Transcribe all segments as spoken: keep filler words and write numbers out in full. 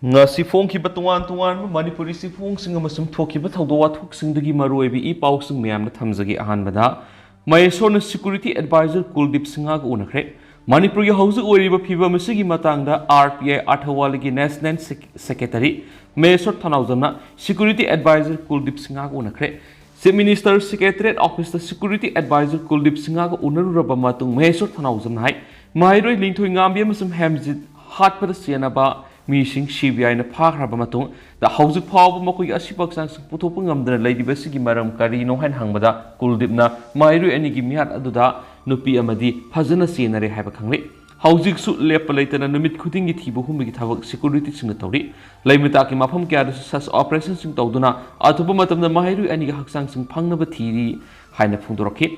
ꯉꯁꯤ ꯐꯣꯡꯈꯤꯕ ꯇꯣꯉꯥꯟ ꯇꯣꯉꯥꯟꯕ ꯃꯅꯤꯄꯨꯔꯤ ꯆꯦꯐꯣꯡꯁꯤꯡ ꯑꯃꯁꯨꯡ ꯊꯣꯛꯈꯤꯕ ꯊꯧꯗꯣꯛ ꯋꯥꯊꯣꯛꯁꯤꯡꯗꯒꯤ ꯃꯔꯨꯑꯣꯏꯕ ꯏ ꯄꯥꯎꯁꯤꯡ ꯃꯌꯥꯝꯅ ꯊꯝꯖꯒꯦ꯫ ꯑꯍꯥꯟꯕꯗ, ꯃꯍꯦꯁꯣꯔꯅ security advisor ꯀꯨꯜꯗꯤꯞ ꯁꯤꯡꯍꯒ ꯎꯅꯈ꯭ꯔꯦ꯫ ꯃꯅꯤꯄꯨꯔꯒꯤ ꯍꯧꯖꯤꯛ ꯑꯣꯏꯔꯤꯕ ꯐꯤꯕꯝ ꯑꯁꯤꯒꯤ ꯃꯇꯥꯡꯗ ꯑꯥꯔ ꯄꯤ ꯑꯥꯏ ꯑꯊꯋꯥꯂꯤꯒꯤ national sec-, secretary ꯃꯍꯦꯁꯣꯔ ꯊꯅꯥꯎꯖꯝꯅ security advisor ꯀꯨꯜꯗꯤꯞ ꯁꯤꯡꯍꯒ ꯎꯅꯈ꯭ꯔꯦ꯫ Chief Minister Secretariat Office ꯇ security advisor ꯀꯨꯜꯗꯤꯞ ꯁꯤꯡꯍꯒ ꯎꯅꯔꯨꯔꯕ ꯃꯇꯨꯡ ꯃꯍꯦꯁꯣꯔ ꯊꯅꯥꯎꯖꯝꯅ ꯍꯥꯏ, ꯃꯍꯩꯔꯣꯏ ꯂꯤꯡꯊꯣꯏ ꯉꯥꯝꯕꯤ ꯑꯃꯁꯨꯡ ꯍꯦꯝꯖꯤꯠ ꯍꯥꯠꯄꯗ ꯆꯦꯟꯅꯕ ꯃꯤꯁꯤꯡ ꯁꯤ ꯕꯤ ꯑꯥꯏꯅ ꯐꯥꯈ꯭ꯔꯕ ꯃꯇꯨꯡꯗ ꯍꯧꯖꯤꯛ ꯐꯥꯎꯕ ꯃꯈꯣꯏꯒꯤ ꯑꯁꯤꯕ ꯍꯛꯆꯥꯡꯁꯤꯡ ꯄꯨꯊꯣꯛꯄ ꯉꯝꯗꯅ ꯂꯩꯔꯤꯕ ꯑꯁꯤꯒꯤ ꯃꯔꯝ ꯀꯔꯤꯅꯣ ꯍꯥꯏꯅ ꯍꯪꯕꯗ, ꯀꯨꯜꯗꯤꯞꯅ ꯃꯍꯩꯔꯣꯏ ꯑꯅꯤꯒꯤ ꯃꯤꯍꯥꯠ ꯑꯗꯨꯗ ꯅꯨꯄꯤ ꯑꯃꯗꯤ ꯐꯖꯅ ꯆꯦꯟꯅꯔꯦ ꯍꯥꯏꯕ ꯈꯪꯂꯦ꯫ ꯍꯧꯖꯤꯛꯁꯨ ꯂꯦꯞꯄ ꯂꯩꯇꯅ ꯅꯨꯃꯤꯠ ꯈꯨꯗꯤꯡꯒꯤ ꯊꯤꯕ ꯍꯨꯝꯕꯒꯤ ꯊꯕꯛ security ꯁꯤꯡꯅ ꯇꯧꯔꯤ꯫ ꯂꯩꯃꯇꯥꯛꯀꯤ ꯃꯐꯝ ꯀꯌꯥꯗꯁꯨ search operation ꯁꯤꯡ ꯇꯧꯗꯨꯅ ꯑꯊꯨꯕ ꯃꯇꯝꯗ ꯃꯍꯩꯔꯣꯏ ꯑꯅꯤꯒꯤ ꯍꯛꯆꯥꯡꯁꯤꯡ ꯐꯪꯅꯕ ꯊꯤꯔꯤ ꯍꯥꯏꯅ ꯐꯣꯡꯗꯣꯔꯛꯈꯤ꯫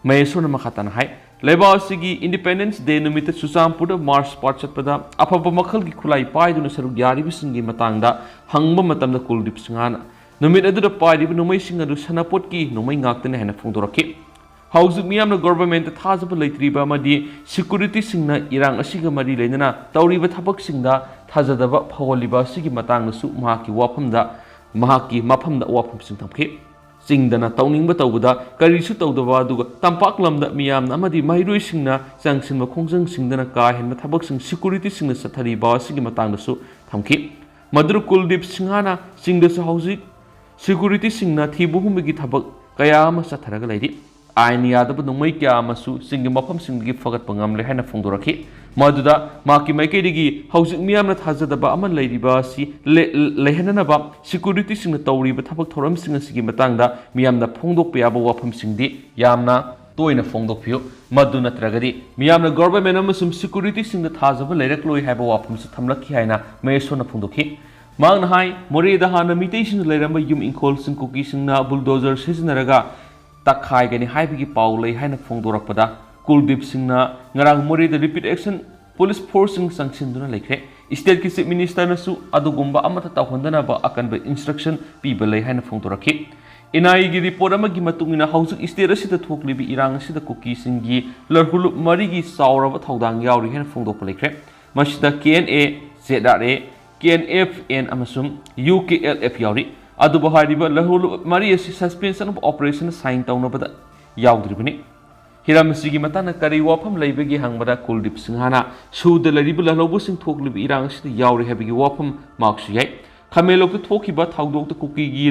ꯃꯍꯦꯁꯣꯔꯅ ꯃꯈꯥ ꯇꯥꯅ ꯍꯥꯏ, ꯂꯩꯕꯥꯛ ꯑꯁꯤꯒꯤ Independence Day ꯅꯨꯃꯤꯠꯇ ꯆꯨꯔꯆꯥꯟꯄꯨꯔꯗ march past ꯆꯠꯄꯗ ꯑꯐꯕ ꯃꯈꯜꯒꯤ ꯈꯨꯠꯂꯥꯏ ꯄꯥꯏꯗꯨꯅ ꯁꯔꯨꯛ ꯌꯥꯔꯤꯕꯁꯤꯡꯒꯤ ꯃꯇꯥꯡꯗ ꯍꯪꯕ ꯃꯇꯝꯗ ꯀꯨꯜꯗꯤꯞ ꯁꯤꯡꯍꯅ ꯅꯨꯃꯤꯠ ꯑꯗꯨꯗ ꯄꯥꯏꯔꯤꯕ ꯅꯣꯡꯃꯩꯁꯤꯡ ꯑꯗꯨ ꯁꯥꯟꯅꯄꯣꯠꯀꯤ ꯅꯣꯡꯃꯩ ꯉꯥꯛꯇꯅꯤ ꯍꯥꯏꯅ ꯐꯣꯡꯗꯣꯔꯛꯈꯤ꯫ ꯍꯧꯖꯤꯛ ꯃꯤꯌꯥꯝꯅ government ꯇ ꯊꯥꯖꯕ ꯂꯩꯇ꯭ꯔꯤꯕ ꯑꯃꯗꯤ security ꯁꯤꯡꯅ ꯏꯔꯥꯡ ꯑꯁꯤꯒ ꯃꯔꯤ ꯂꯩꯅꯅ ꯇꯧꯔꯤꯕ ꯊꯕꯛꯁꯤꯡꯗ ꯊꯥꯖꯗꯕ ꯐꯥꯎꯍꯜꯂꯤꯕ ꯑꯁꯤꯒꯤ ꯃꯇꯥꯡꯗꯁꯨ ꯃꯍꯥꯛꯀꯤ ꯋꯥꯐꯝꯗ, ꯃꯍꯥꯛꯀꯤ ꯃꯐꯝꯗ ꯋꯥꯐꯝꯁꯤꯡ ꯊꯝꯈꯤ꯫ ꯆꯤꯡꯗꯅ ꯇꯧꯅꯤꯡꯕ ꯇꯧꯕꯗ ꯀꯔꯤꯁꯨ ꯇꯧꯗꯕ, ꯑꯗꯨꯒ ꯇꯝꯄꯥꯛ ꯂꯝꯗ ꯃꯤꯌꯥꯝꯅ ꯑꯃꯗꯤ ꯃꯍꯩꯔꯣꯏꯁꯤꯡꯅ ꯆꯪꯁꯤꯟꯕ ꯈꯣꯡꯖꯪꯁꯤꯡꯗꯅ ꯀꯥ ꯍꯦꯟꯕ ꯊꯕꯛꯁꯤꯡ security ꯁꯤꯡꯅ ꯆꯠꯊꯔꯤꯕ ꯑꯁꯤꯒꯤ ꯃꯇꯥꯡꯗꯁꯨ ꯊꯝꯈꯤ꯫ ꯃꯗꯨ ꯀꯨꯜꯗꯤꯞ ꯁꯤꯡꯍꯅ ꯆꯤꯡꯗꯁꯨ ꯍꯧꯖꯤꯛ security ꯁꯤꯡꯅ ꯊꯤꯕ ꯍꯨꯝꯕꯒꯤ ꯊꯕꯛ ꯀꯌꯥ ꯑꯃ ꯆꯠꯊꯔꯒ ꯂꯩꯔꯤ꯫ ꯑꯥꯏꯟ ꯌꯥꯗꯕ ꯅꯣꯡꯃꯩ ꯀꯌꯥ ꯑꯃꯁꯨ ꯆꯤꯡꯒꯤ ꯃꯐꯝꯁꯤꯡꯗꯒꯤ ꯐꯒꯠꯄ ꯉꯝꯂꯦ ꯍꯥꯏꯅ ꯐꯣꯡꯗꯣꯔꯛꯈꯤ꯫ ꯃꯗꯨꯗ ꯃꯍꯥꯛꯀꯤ ꯃꯥꯏꯀꯩꯗꯒꯤ ꯍꯧꯖꯤꯛ ꯃꯤꯌꯥꯝꯅ ꯊꯥꯖꯗꯕ ꯑꯃ ꯂꯩꯔꯤꯕ ꯑꯁꯤ ꯂꯦ-, ꯂꯩꯍꯟꯅꯅꯕ security ꯁꯤꯡꯅ ꯇꯧꯔꯤꯕ ꯊꯕꯛ ꯊꯧꯔꯝꯁꯤꯡ ꯑꯁꯤꯒꯤ ꯃꯇꯥꯡꯗ ꯃꯤꯌꯥꯝꯅ ꯐꯣꯡꯗꯣꯛꯄ ꯌꯥꯕ ꯋꯥꯐꯝꯁꯤꯡꯗꯤ ꯌꯥꯝꯅ ꯇꯣꯏꯅ ꯐꯣꯡꯗꯣꯛꯄꯤꯌꯨ꯫ ꯃꯗꯨ ꯅꯠꯇ꯭ꯔꯒꯗꯤ ꯃꯤꯌꯥꯝꯅ government ꯑꯃꯁꯨꯡ security ꯁꯤꯡꯗ ꯊꯥꯖꯕ ꯂꯩꯔꯛꯂꯣꯏ ꯍꯥꯏꯕ ꯋꯥꯐꯝꯁꯨ ꯊꯝꯂꯛꯈꯤ ꯍꯥꯏꯅ ꯃꯍꯦꯁꯣꯔꯅ ꯐꯣꯡꯗꯣꯛꯈꯤ꯫ ꯃꯍꯥꯛꯅ ꯍꯥꯏ, ꯃꯣꯔꯦꯗ ꯍꯥꯟꯅ ꯃꯤꯇꯩꯁꯤꯡꯅ ꯂꯩꯔꯝꯕ ꯌꯨꯝ ꯏꯪꯈꯣꯜꯁꯤꯡ ꯀꯨꯀꯤꯁꯤꯡꯅ bulldozer ꯁꯤꯖꯤꯟꯅꯔꯒ ꯇꯛꯈꯥꯏꯒꯅꯤ ꯍꯥꯏꯕꯒꯤ ꯄꯥꯎ ꯂꯩ ꯍꯥꯏꯅ ꯐꯣꯡꯗꯣꯔꯛꯄꯗ, ꯀꯨꯜꯗꯤꯞ ꯁꯤꯡꯅ ꯉꯔꯥꯡ ꯃꯣꯔꯦꯗ rapid action police force ꯁꯤꯡ ꯆꯪꯁꯤꯟꯗꯨꯅ ꯂꯩꯈ꯭ꯔꯦ꯫ State ꯀꯤ Chief Minister ꯅꯁꯨ ꯑꯗꯨꯒꯨꯝꯕ ꯑꯃꯠꯇ ꯇꯧꯍꯟꯗꯅꯕ ꯑꯀꯟꯕ instruction ꯄꯤꯕ ꯂꯩ ꯍꯥꯏꯅ ꯐꯣꯡꯗꯣꯔꯛꯈꯤ꯫ N I A ꯒꯤ report ꯑꯃꯒꯤ ꯃꯇꯨꯡ ꯏꯟꯅ, ꯍꯧꯖꯤꯛ state ꯑꯁꯤꯗ ꯊꯣꯛꯂꯤꯕ ꯏꯔꯥꯡ ꯑꯁꯤꯗ ꯀꯨꯀꯤꯁꯤꯡꯒꯤ ꯂꯨꯞ ꯃꯔꯤꯒꯤ ꯆꯥꯎꯔꯕ ꯊꯧꯗꯥꯡ ꯌꯥꯎꯔꯤ ꯍꯥꯏꯅ ꯐꯣꯡꯗꯣꯛꯄ ꯂꯩꯈ꯭ꯔꯦ꯫ ꯃꯁꯤꯗ K N A, Z R A, K N F N ꯑꯃꯁꯨꯡ ꯌꯨ ꯀꯦ ꯑꯦꯜ ꯑꯦꯐ ꯌꯥꯎꯔꯤ꯫ ꯑꯗꯨꯕꯨ ꯍꯥꯏꯔꯤꯕ ꯂꯧꯍꯧꯂꯨꯞ ꯃꯔꯤ ꯑꯁꯤ suspension of operation sign ꯇꯧꯅꯕꯗ ꯌꯥꯎꯗ꯭ꯔꯤꯕꯅꯤ꯫ ꯍꯤꯔꯝ ꯑꯁꯤꯒꯤ ꯃꯇꯥꯡꯗ ꯀꯔꯤ ꯋꯥꯐꯝ ꯂꯩꯕꯒꯦ ꯍꯪꯕꯗ ꯀꯨꯜꯗꯤꯞ ꯁꯤꯡꯍꯅ ꯁꯨꯗ ꯂꯩꯔꯤꯕ ꯂꯥꯜꯍꯧꯕꯁꯤꯡ ꯊꯣꯛꯂꯤꯕ ꯏꯔꯥꯡ ꯑꯁꯤꯗ ꯌꯥꯎꯔꯤ ꯍꯥꯏꯕꯒꯤ ꯋꯥꯐꯝ ꯃꯍꯥꯛꯁꯨ ꯌꯥꯏ꯫ ꯈꯥꯃꯦꯟꯂꯣꯛꯇ ꯊꯣꯛꯈꯤꯕ ꯊꯧꯗꯣꯛꯇ ꯀꯨꯀꯤꯒꯤ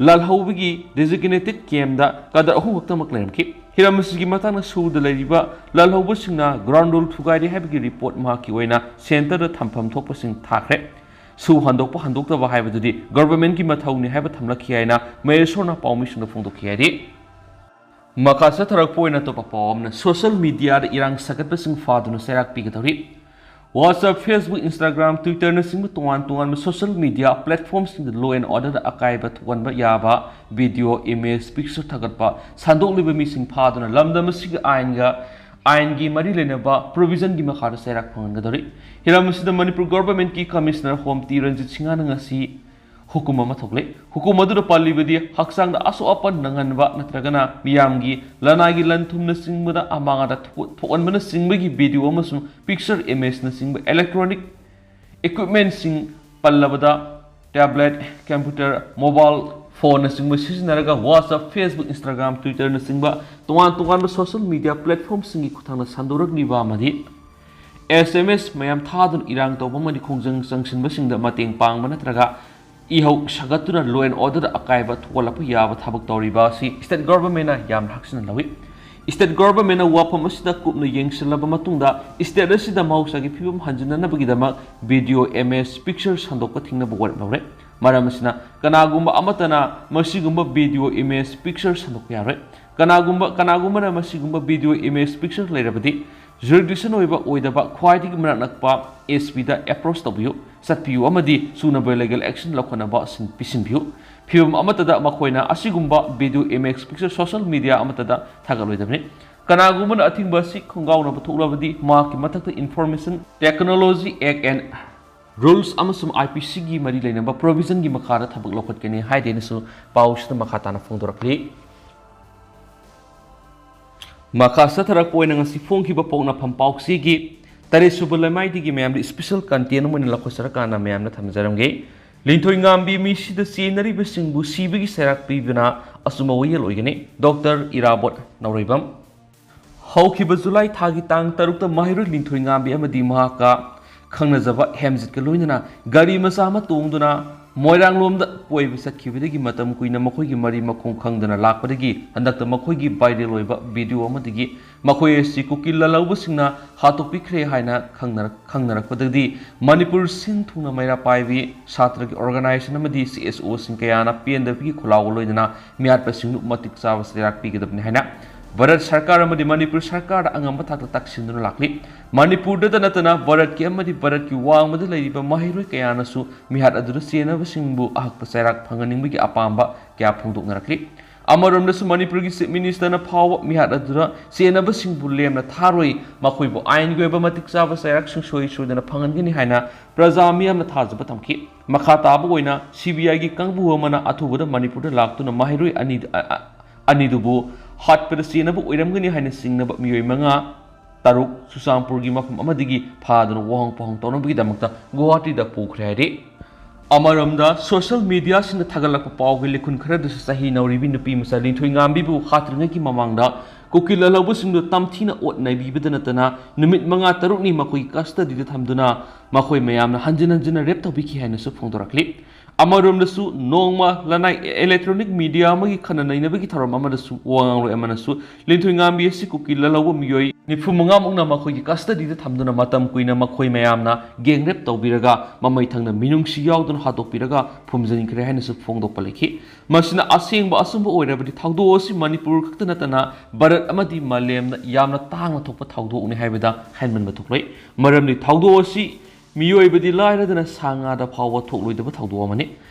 ꯂꯥꯜꯍꯧꯕꯒꯤ designated campꯇ ꯀꯗꯔ ꯑꯍꯨꯝ ꯈꯛꯇꯃꯛ ꯂꯩꯔꯝꯈꯤ꯫ ꯍꯤꯔꯝ ꯑꯁꯤꯒꯤ ꯃꯇꯥꯡꯗ ꯁꯨꯗ ꯂꯩꯔꯤꯕ ꯂꯥꯜꯍꯧꯕꯁꯤꯡꯅ ground rule ꯊꯨꯒꯥꯏꯔꯦ ꯍꯥꯏꯕꯒꯤ report ꯃꯍꯥꯛꯀꯤ ꯑꯣꯏꯅ centreꯗ ꯊꯝꯐꯝ ꯊꯣꯛꯄꯁꯤꯡ ꯊꯥꯈ꯭ꯔꯦ꯫ ꯁꯨ ꯍꯟꯗꯣꯛꯄ ꯍꯟꯗꯣꯛꯇꯕ ꯍꯥꯏꯕꯗꯨꯗꯤ governmentꯀꯤ ꯃꯊꯧꯅꯤ ꯍꯥꯏꯕ ꯊꯝꯂꯛꯈꯤ ꯍꯥꯏꯅ ꯃꯍꯦꯁꯣꯔꯅ ꯄꯥꯎꯃꯤꯁꯤꯡꯗ ꯐꯣꯡꯗꯣꯛꯈꯤ ꯍꯥꯏꯔꯤ꯫ ꯃꯈꯥ ꯆꯠꯊꯔꯛꯄ ꯑꯣꯏꯅ ꯑꯇꯣꯞꯄ ꯄꯥꯎ ꯑꯃꯅ, social mediaꯗ ꯏꯔꯥꯡ ꯁꯥꯒꯠꯄꯁꯤꯡ ꯐꯥꯗꯨꯅ ꯆꯩꯔꯥꯛ ꯄꯤꯒꯗꯧꯔꯤ꯫ WhatsApp, Facebook, Instagram, Twitterꯅꯆꯤꯡꯕ ꯇꯣꯉꯥꯟ ꯇꯣꯉꯥꯟꯕ social media platformꯁꯤꯡꯗ law and orderꯗ ꯑꯀꯥꯏꯕ ꯊꯣꯛꯍꯟꯕ ꯌꯥꯕ video, image, picture ꯊꯥꯒꯠꯄ ꯁꯟꯗꯣꯛꯂꯤꯕ ꯃꯤꯁꯤꯡ ꯐꯥꯗꯨꯅ ꯂꯝꯗꯝ ꯑꯁꯤꯒꯤ ꯑꯥꯏꯟꯒ, ꯑꯥꯏꯟꯒꯤ ꯃꯔꯤ ꯂꯩꯅꯕ provisionꯒꯤ ꯃꯈꯥꯗ ꯆꯩꯔꯥꯛ ꯐꯪꯍꯟꯒꯗꯧꯔꯤ꯫ ꯍꯤꯔꯝ ꯑꯁꯤꯗ ꯃꯅꯤꯄꯨꯔ governmentꯀꯤ Commissioner Home ꯇꯤ ꯔꯟꯖꯤꯠ ꯁꯤꯡꯍꯅ ꯉꯁꯤ ꯍꯨꯀꯨꯝ ꯑꯃ ꯊꯣꯛꯂꯦ꯫ ꯍꯨꯀꯨꯝ ꯑꯗꯨꯗ ꯄꯜꯂꯤꯕꯗꯤ ꯍꯛꯆꯥꯡꯗ ꯑꯁꯣꯛ ꯑꯄꯟ ꯅꯪꯍꯟꯕ ꯅꯠꯇ꯭ꯔꯒꯅ ꯃꯤꯌꯥꯝꯒꯤ ꯂꯅꯥꯏꯒꯤ ꯂꯟ ꯊꯨꯝꯅꯆꯤꯡꯕꯗ ꯑꯃꯥꯡ ꯑꯇꯥ ꯊꯣꯛ-, ꯊꯣꯛꯍꯟꯕꯅꯆꯤꯡꯕꯒꯤ video ꯑꯃꯁꯨꯡ picture, imageꯅꯆꯤꯡꯕ electronic equipmentꯁꯤꯡ ꯄꯜꯂꯕꯗ tablet, computer, mobile phoneꯅꯆꯤꯡꯕ ꯁꯤꯖꯤꯟꯅꯔꯒ WhatsApp, Facebook, Instagram, Twitterꯅꯆꯤꯡꯕ ꯇꯣꯉꯥꯟ ꯇꯣꯉꯥꯟꯕ social media platformꯁꯤꯡꯒꯤ ꯈꯨꯠꯊꯥꯡꯗ ꯁꯟꯗꯣꯔꯛꯂꯤꯕ ꯑꯃꯗꯤ S M S ꯃꯌꯥꯝ ꯊꯥꯗꯨꯅ ꯏꯔꯥꯡ ꯇꯧꯕ ꯑꯃꯗꯤ ꯈꯣꯡꯖꯪ ꯆꯪꯁꯤꯟꯕꯁꯤꯡꯗ ꯃꯇꯦꯡ ꯄꯥꯡꯕ ꯅꯠꯇ꯭ꯔꯒ ꯏꯍꯧ ꯁꯥꯒꯠꯇꯨꯅ law and orderꯗ ꯑꯀꯥꯏꯕ ꯊꯣꯛꯍꯜꯂꯛꯄ ꯌꯥꯕ ꯊꯕꯛ ꯇꯧꯔꯤꯕ ꯑꯁꯤ state governmentꯅ ꯌꯥꯝꯅ ꯍꯛꯆꯤꯟꯅ ꯂꯧꯏ꯫ State governmentꯅ ꯋꯥꯐꯝ ꯑꯁꯤꯗ ꯀꯨꯞꯅ ꯌꯦꯡꯁꯤꯜꯂꯕ ꯃꯇꯨꯡꯗ state ꯑꯁꯤꯗ ꯃꯍꯧꯁꯥꯒꯤ ꯐꯤꯕꯝ ꯍꯟꯖꯤꯟꯅꯅꯕꯒꯤꯗꯃꯛ video, image, picture ꯁꯟꯗꯣꯛꯄ ꯊꯤꯡꯅꯕ ꯋꯥꯔꯦꯞ ꯂꯧꯔꯦ꯫ ꯃꯔꯝ ꯑꯁꯤꯅ ꯀꯅꯥꯒꯨꯝꯕ ꯑꯃꯠꯇꯅ ꯃꯁꯤꯒꯨꯝꯕ video, image, picture ꯁꯟꯗꯣꯛꯄ ꯌꯥꯔꯣꯏ꯫ ꯀꯅꯥꯒꯨꯝꯕ, ꯀꯅꯥꯒꯨꯝꯕꯅ ꯃꯁꯤꯒꯨꯝꯕ video, image, picture ꯂꯩꯔꯕꯗꯤ jurisdiction ꯑꯣꯏꯕ ꯑꯣꯏꯗꯕ ꯈ꯭ꯋꯥꯏꯗꯒꯤ ꯃꯅꯥꯛ ꯅꯛꯄ S Pꯗ approach ꯇꯧꯕꯤꯌꯨ, ꯆꯠꯄꯤꯌꯨ ꯑꯃꯗꯤ ꯆꯨꯅꯕ legal action ꯂꯧꯈꯠꯅꯕ ꯁꯤꯟ-, ꯄꯤꯁꯤꯟꯕꯤꯌꯨ꯫ ꯐꯤꯕꯝ ꯑꯃꯠꯇꯗ ꯃꯈꯣꯏꯅ ꯑꯁꯤꯒꯨꯝꯕ video, image, picture social media ꯑꯃꯠꯇꯗ ꯊꯥꯒꯠꯂꯣꯏꯗꯕꯅꯤ꯫ ꯀꯅꯥꯒꯨꯝꯕꯅ ꯑꯊꯤꯡꯕ ꯑꯁꯤ ꯈꯣꯡꯒꯥꯎꯅꯕ ꯊꯣꯛꯂꯕꯗꯤ ꯃꯍꯥꯛꯀꯤ ꯃꯊꯛꯇ Information Technology Act and Rules ꯑꯃꯁꯨꯡ I P Cꯒꯤ ꯃꯔꯤ ꯂꯩꯅꯕ provisionꯒꯤ ꯃꯈꯥꯗ ꯊꯕꯛ ꯂꯧꯈꯠꯀꯅꯤ ꯍꯥꯏꯗꯦꯅꯁꯨ ꯄꯥꯎꯁꯤꯗ ꯃꯈꯥ ꯇꯥꯅ ꯐꯣꯡꯗꯣꯔꯛꯂꯤ꯫ ꯃꯈꯥ ꯆꯠꯊꯔꯛꯄ ꯑꯣꯏꯅ ꯉꯁꯤ ꯐꯣꯡꯈꯤꯕ ꯄꯣꯛꯅꯐꯝ ꯄꯥꯎꯆꯦꯒꯤ ꯇꯔꯦꯠꯁꯨꯕ ꯂꯩꯃꯥꯏꯗꯒꯤ ꯃꯌꯥꯝꯗ special content ꯑꯃ ꯑꯣꯏꯅ ꯂꯧꯈꯠꯆꯔꯀꯥꯟꯗ ꯃꯌꯥꯝꯅ ꯊꯝꯖꯔꯝꯒꯦ꯫ ꯂꯤꯟꯊꯣꯏ ꯉꯥꯝꯕꯤ ꯃꯤꯁꯤꯗ ꯆꯦꯟꯅꯔꯤꯕꯁꯤꯡꯕꯨ ꯁꯤꯕꯒꯤ ꯆꯩꯔꯥꯛ ꯄꯤꯕꯅ ꯑꯆꯨꯝꯕ ꯋꯥꯌꯦꯜ ꯑꯣꯏꯒꯅꯤ꯫ ꯗꯣꯛꯇꯔ ꯏꯔꯥꯕꯣꯠ ꯅꯧꯔꯩꯕꯝ꯫ ꯍꯧꯈꯤꯕ ꯖꯨꯂꯥꯏ ꯊꯥꯒꯤ ꯇꯥꯡ ꯇꯔꯨꯛꯇ ꯃꯍꯩꯔꯣꯏ ꯂꯤꯟꯊꯣꯏ ꯉꯥꯝꯕꯤ ꯑꯃꯗꯤ ꯃꯍꯥꯛꯀ ꯈꯪꯅꯖꯕ ꯍꯦꯝꯖꯤꯠꯀ ꯂꯣꯏꯅꯅ ꯒꯥꯔꯤ ꯃꯆꯥ ꯑꯃ ꯇꯣꯡꯗꯨꯅ ꯃꯣꯏꯔꯥꯡꯂꯣꯝꯗ ꯀꯣꯏꯕ ꯆꯠꯈꯤꯕꯗꯒꯤ ꯃꯇꯝ ꯀꯨꯏꯅ ꯃꯈꯣꯏꯒꯤ ꯃꯔꯤ ꯃꯈꯣꯡ ꯈꯪꯗꯅ ꯂꯥꯛꯄꯗꯒꯤ ꯍꯟꯗꯛꯇ ꯃꯈꯣꯏꯒꯤ viral ꯑꯣꯏꯕ video ꯑꯃꯗꯒꯤ ꯃꯈꯣꯏ ꯑꯁꯤ ꯀꯨꯀꯤ ꯂꯥꯜꯍꯧꯕꯁꯤꯡꯅ ꯍꯥꯠꯇꯣꯛꯄꯤꯈ꯭ꯔꯦ ꯍꯥꯏꯅ ꯈꯪꯅꯔꯛ-, ꯈꯪꯅꯔꯛꯄꯗꯒꯤ ꯃꯅꯤꯄꯨꯔ ꯁꯤꯟ ꯊꯨꯡꯅ ꯃꯩꯔꯥ ꯄꯥꯏꯕꯤ ꯁꯥꯇ꯭ꯔꯒꯤ organization ꯑꯃꯗꯤ CSOꯁꯤꯡ ꯀꯌꯥꯅ ꯄꯦꯟꯗꯕꯒꯤ ꯈꯣꯜꯂꯥꯎꯒ ꯂꯣꯏꯅꯅ ꯃꯤꯍꯥꯠꯄꯁꯤꯡꯗꯨ ꯃꯇꯤꯛ ꯆꯥꯕ ꯆꯩꯔꯥꯛ ꯄꯤꯒꯗꯕꯅꯤ ꯍꯥꯏꯅ ꯚꯥꯔꯠ ꯁꯔꯀꯥꯔ ꯑꯃꯗꯤ ꯃꯅꯤꯄꯨꯔ ꯁꯔꯀꯥꯔꯗ ꯑꯉꯝꯕ ꯊꯥꯛꯇ ꯇꯛꯁꯤꯟꯗꯨꯅ ꯂꯥꯛꯂꯤ꯫ ꯃꯅꯤꯄꯨꯔꯗꯇ ꯅꯠꯇꯅ ꯚꯥꯔꯠꯀꯤ ꯑꯃꯗꯤ ꯚꯥꯔꯠꯀꯤ ꯋꯥꯡꯃꯗ ꯂꯩꯔꯤꯕ ꯃꯍꯩꯔꯣꯏ ꯀꯌꯥꯅꯁꯨ ꯃꯤꯍꯥꯠ ꯑꯗꯨꯗ ꯆꯦꯟꯅꯕꯁꯤꯡꯕꯨ ꯑꯍꯛꯄ ꯆꯩꯔꯥꯛ ꯐꯪꯍꯟꯅꯤꯡꯕꯒꯤ ꯑꯄꯥꯝꯕ ꯀꯌꯥ ꯐꯣꯡꯗꯣꯛꯅꯔꯛꯂꯤ꯫ ꯑꯃꯔꯣꯝꯗꯁꯨ ꯃꯅꯤꯄꯨꯔꯒꯤ Chief Ministerꯅ ꯐꯥꯎꯕ ꯃꯤꯍꯥꯠ ꯑꯗꯨꯗ ꯆꯦꯟꯅꯕꯁꯤꯡꯕꯨ ꯂꯦꯝꯅ ꯊꯥꯔꯣꯏ, ꯃꯈꯣꯏꯕꯨ ꯑꯥꯏꯟꯒꯤ ꯑꯣꯏꯕ ꯃꯇꯤꯛ ꯆꯥꯕ ꯆꯩꯔꯥꯛꯁꯤꯡ ꯁꯣꯏ ꯁꯣꯏꯗꯅ ꯐꯪꯍꯟꯒꯅꯤ ꯍꯥꯏꯅ ꯄ꯭ꯔꯖꯥ ꯃꯤꯌꯥꯝꯅ ꯊꯥꯖꯕ ꯊꯝꯈꯤ꯫ ꯃꯈꯥ ꯇꯥꯕ ꯑꯣꯏꯅ CBIꯒꯤ ꯀꯥꯡꯕꯨ ꯑꯃꯅ ꯑꯊꯨꯕꯗ ꯃꯅꯤꯄꯨꯔꯗ ꯂꯥꯛꯇꯨꯅ ꯃꯍꯩꯔꯣꯏ ꯑꯅꯤ, ꯑ, ꯑ, ꯑꯅꯤꯗꯨꯕꯨ ꯍꯥꯠꯄꯗ ꯆꯦꯟꯅꯕ ꯑꯣꯏꯔꯝꯒꯅꯤ ꯍꯥꯏꯅ ꯆꯤꯡꯅꯕ ꯃꯤꯑꯣꯏ ꯃꯉꯥ ꯇꯔꯨꯛ ꯆꯨꯔꯆꯥꯟꯄꯨꯔꯒꯤ ꯃꯐꯝ ꯑꯃꯗꯒꯤ ꯐꯥꯗꯨꯅ ꯋꯥꯍꯪ ꯄꯥꯎꯍꯪ ꯇꯧꯅꯕꯒꯤꯗꯃꯛꯇ ꯒꯨꯋꯥꯍꯥꯇꯤꯗ ꯄꯨꯈ꯭ꯔꯦ ꯍꯥꯏꯔꯤ꯫ ꯑꯃꯔꯣꯝꯗ social mediaꯁꯤꯡꯗ ꯊꯥꯒꯠꯂꯛꯄ ꯄꯥꯎꯒꯤ ꯂꯤꯈꯨꯟ ꯈꯔꯗꯁꯨ ꯆꯍꯤ ꯅꯧꯔꯤꯕꯤ ꯅꯨꯄꯤ ꯃꯆꯥ ꯂꯤꯟꯊꯣꯏ ꯉꯥꯝꯕꯤꯕꯨ ꯍꯥꯠꯇ꯭ꯔꯤꯉꯩꯒꯤ ꯃꯃꯥꯡꯗ ꯀꯨꯀꯤ ꯂꯥꯜꯍꯧꯕꯁꯤꯡꯗꯨ ꯇꯝꯊꯤꯅ ꯑꯣꯠ ꯅꯩꯕꯤꯕꯗ ꯅꯠꯇꯅ ꯅꯨꯃꯤꯠ ꯃꯉꯥ ꯇꯔꯨꯛꯅꯤ ꯃꯈꯣꯏꯒꯤ custodyꯗ ꯊꯝꯗꯨꯅ ꯃꯈꯣꯏ ꯃꯌꯥꯝꯅ ꯍꯟꯖꯤꯟ ꯍꯟꯖꯤꯟꯅ rape ꯇꯧꯕꯤꯈꯤ ꯍꯥꯏꯅꯁꯨ ꯐꯣꯡꯗꯣꯔꯛꯂꯤ꯫ ꯑꯃꯔꯣꯝꯗꯁꯨ ꯅꯣꯡꯃ ꯂꯅꯥꯏ electronic media ꯑꯃꯒꯤ ꯈꯟꯅ ꯅꯩꯅꯕꯒꯤ ꯊꯧꯔꯝ ꯑꯃꯗꯁꯨ ꯋꯥ ꯉꯥꯡꯂꯣꯏ ꯑꯃꯅꯁꯨ ꯂꯤꯟꯊꯣꯏ ꯉꯥꯝꯕꯤ ꯑꯁꯤ ꯀꯨꯀꯤ ꯂꯥꯜꯍꯧꯕ ꯃꯤꯑꯣꯏ ꯅꯤꯐꯨ ꯃꯉꯥꯃꯨꯛꯅ ꯃꯈꯣꯏꯒꯤ custodyꯗ ꯊꯝꯗꯨꯅ ꯃꯇꯝ ꯀꯨꯏꯅ ꯃꯈꯣꯏ ꯃꯌꯥꯝꯅ gang rape ꯇꯧꯕꯤꯔꯒ ꯃꯃꯩ ꯊꯪꯅ ꯃꯤꯅꯨꯡꯁꯤ ꯌꯥꯎꯗꯅ ꯍꯥꯠꯇꯣꯛꯄꯤꯔꯒ ꯐꯨꯝꯖꯤꯟꯈ꯭ꯔꯦ ꯍꯥꯏꯅꯁꯨ ꯐꯣꯡꯗꯣꯛꯄ ꯂꯩꯈꯤ꯫ ꯃꯁꯤꯅ ꯑꯁꯦꯡꯕ ꯑꯆꯨꯝꯕ ꯑꯣꯏꯔꯕꯗꯤ ꯊꯧꯗꯣꯛ ꯑꯁꯤ ꯃꯅꯤꯄꯨꯔ ꯈꯛꯇ ꯅꯠꯇꯅ ꯚꯥꯔꯠ ꯑꯃꯗꯤ ꯃꯥꯂꯦꯝꯗ ꯌꯥꯝꯅ ꯇꯥꯡꯅ ꯊꯣꯛꯄ ꯊꯧꯗꯣꯛꯅꯤ ꯍꯥꯏꯕꯗ ꯍꯥꯏꯃꯟꯕ ꯊꯣꯛꯂꯣꯏ꯫ ꯃꯔꯝꯗꯤ ꯊꯧꯗꯣꯛ ꯑꯁꯤ ꯃꯤꯑꯣꯏꯕꯗꯤ ꯂꯥꯏꯔꯗꯅ ꯁꯥ ꯉꯥꯗ ꯐꯥꯎꯕ ꯊꯣꯛꯂꯣꯏꯗꯕ ꯊꯧꯗꯣꯛ ꯑꯃꯅꯤ꯫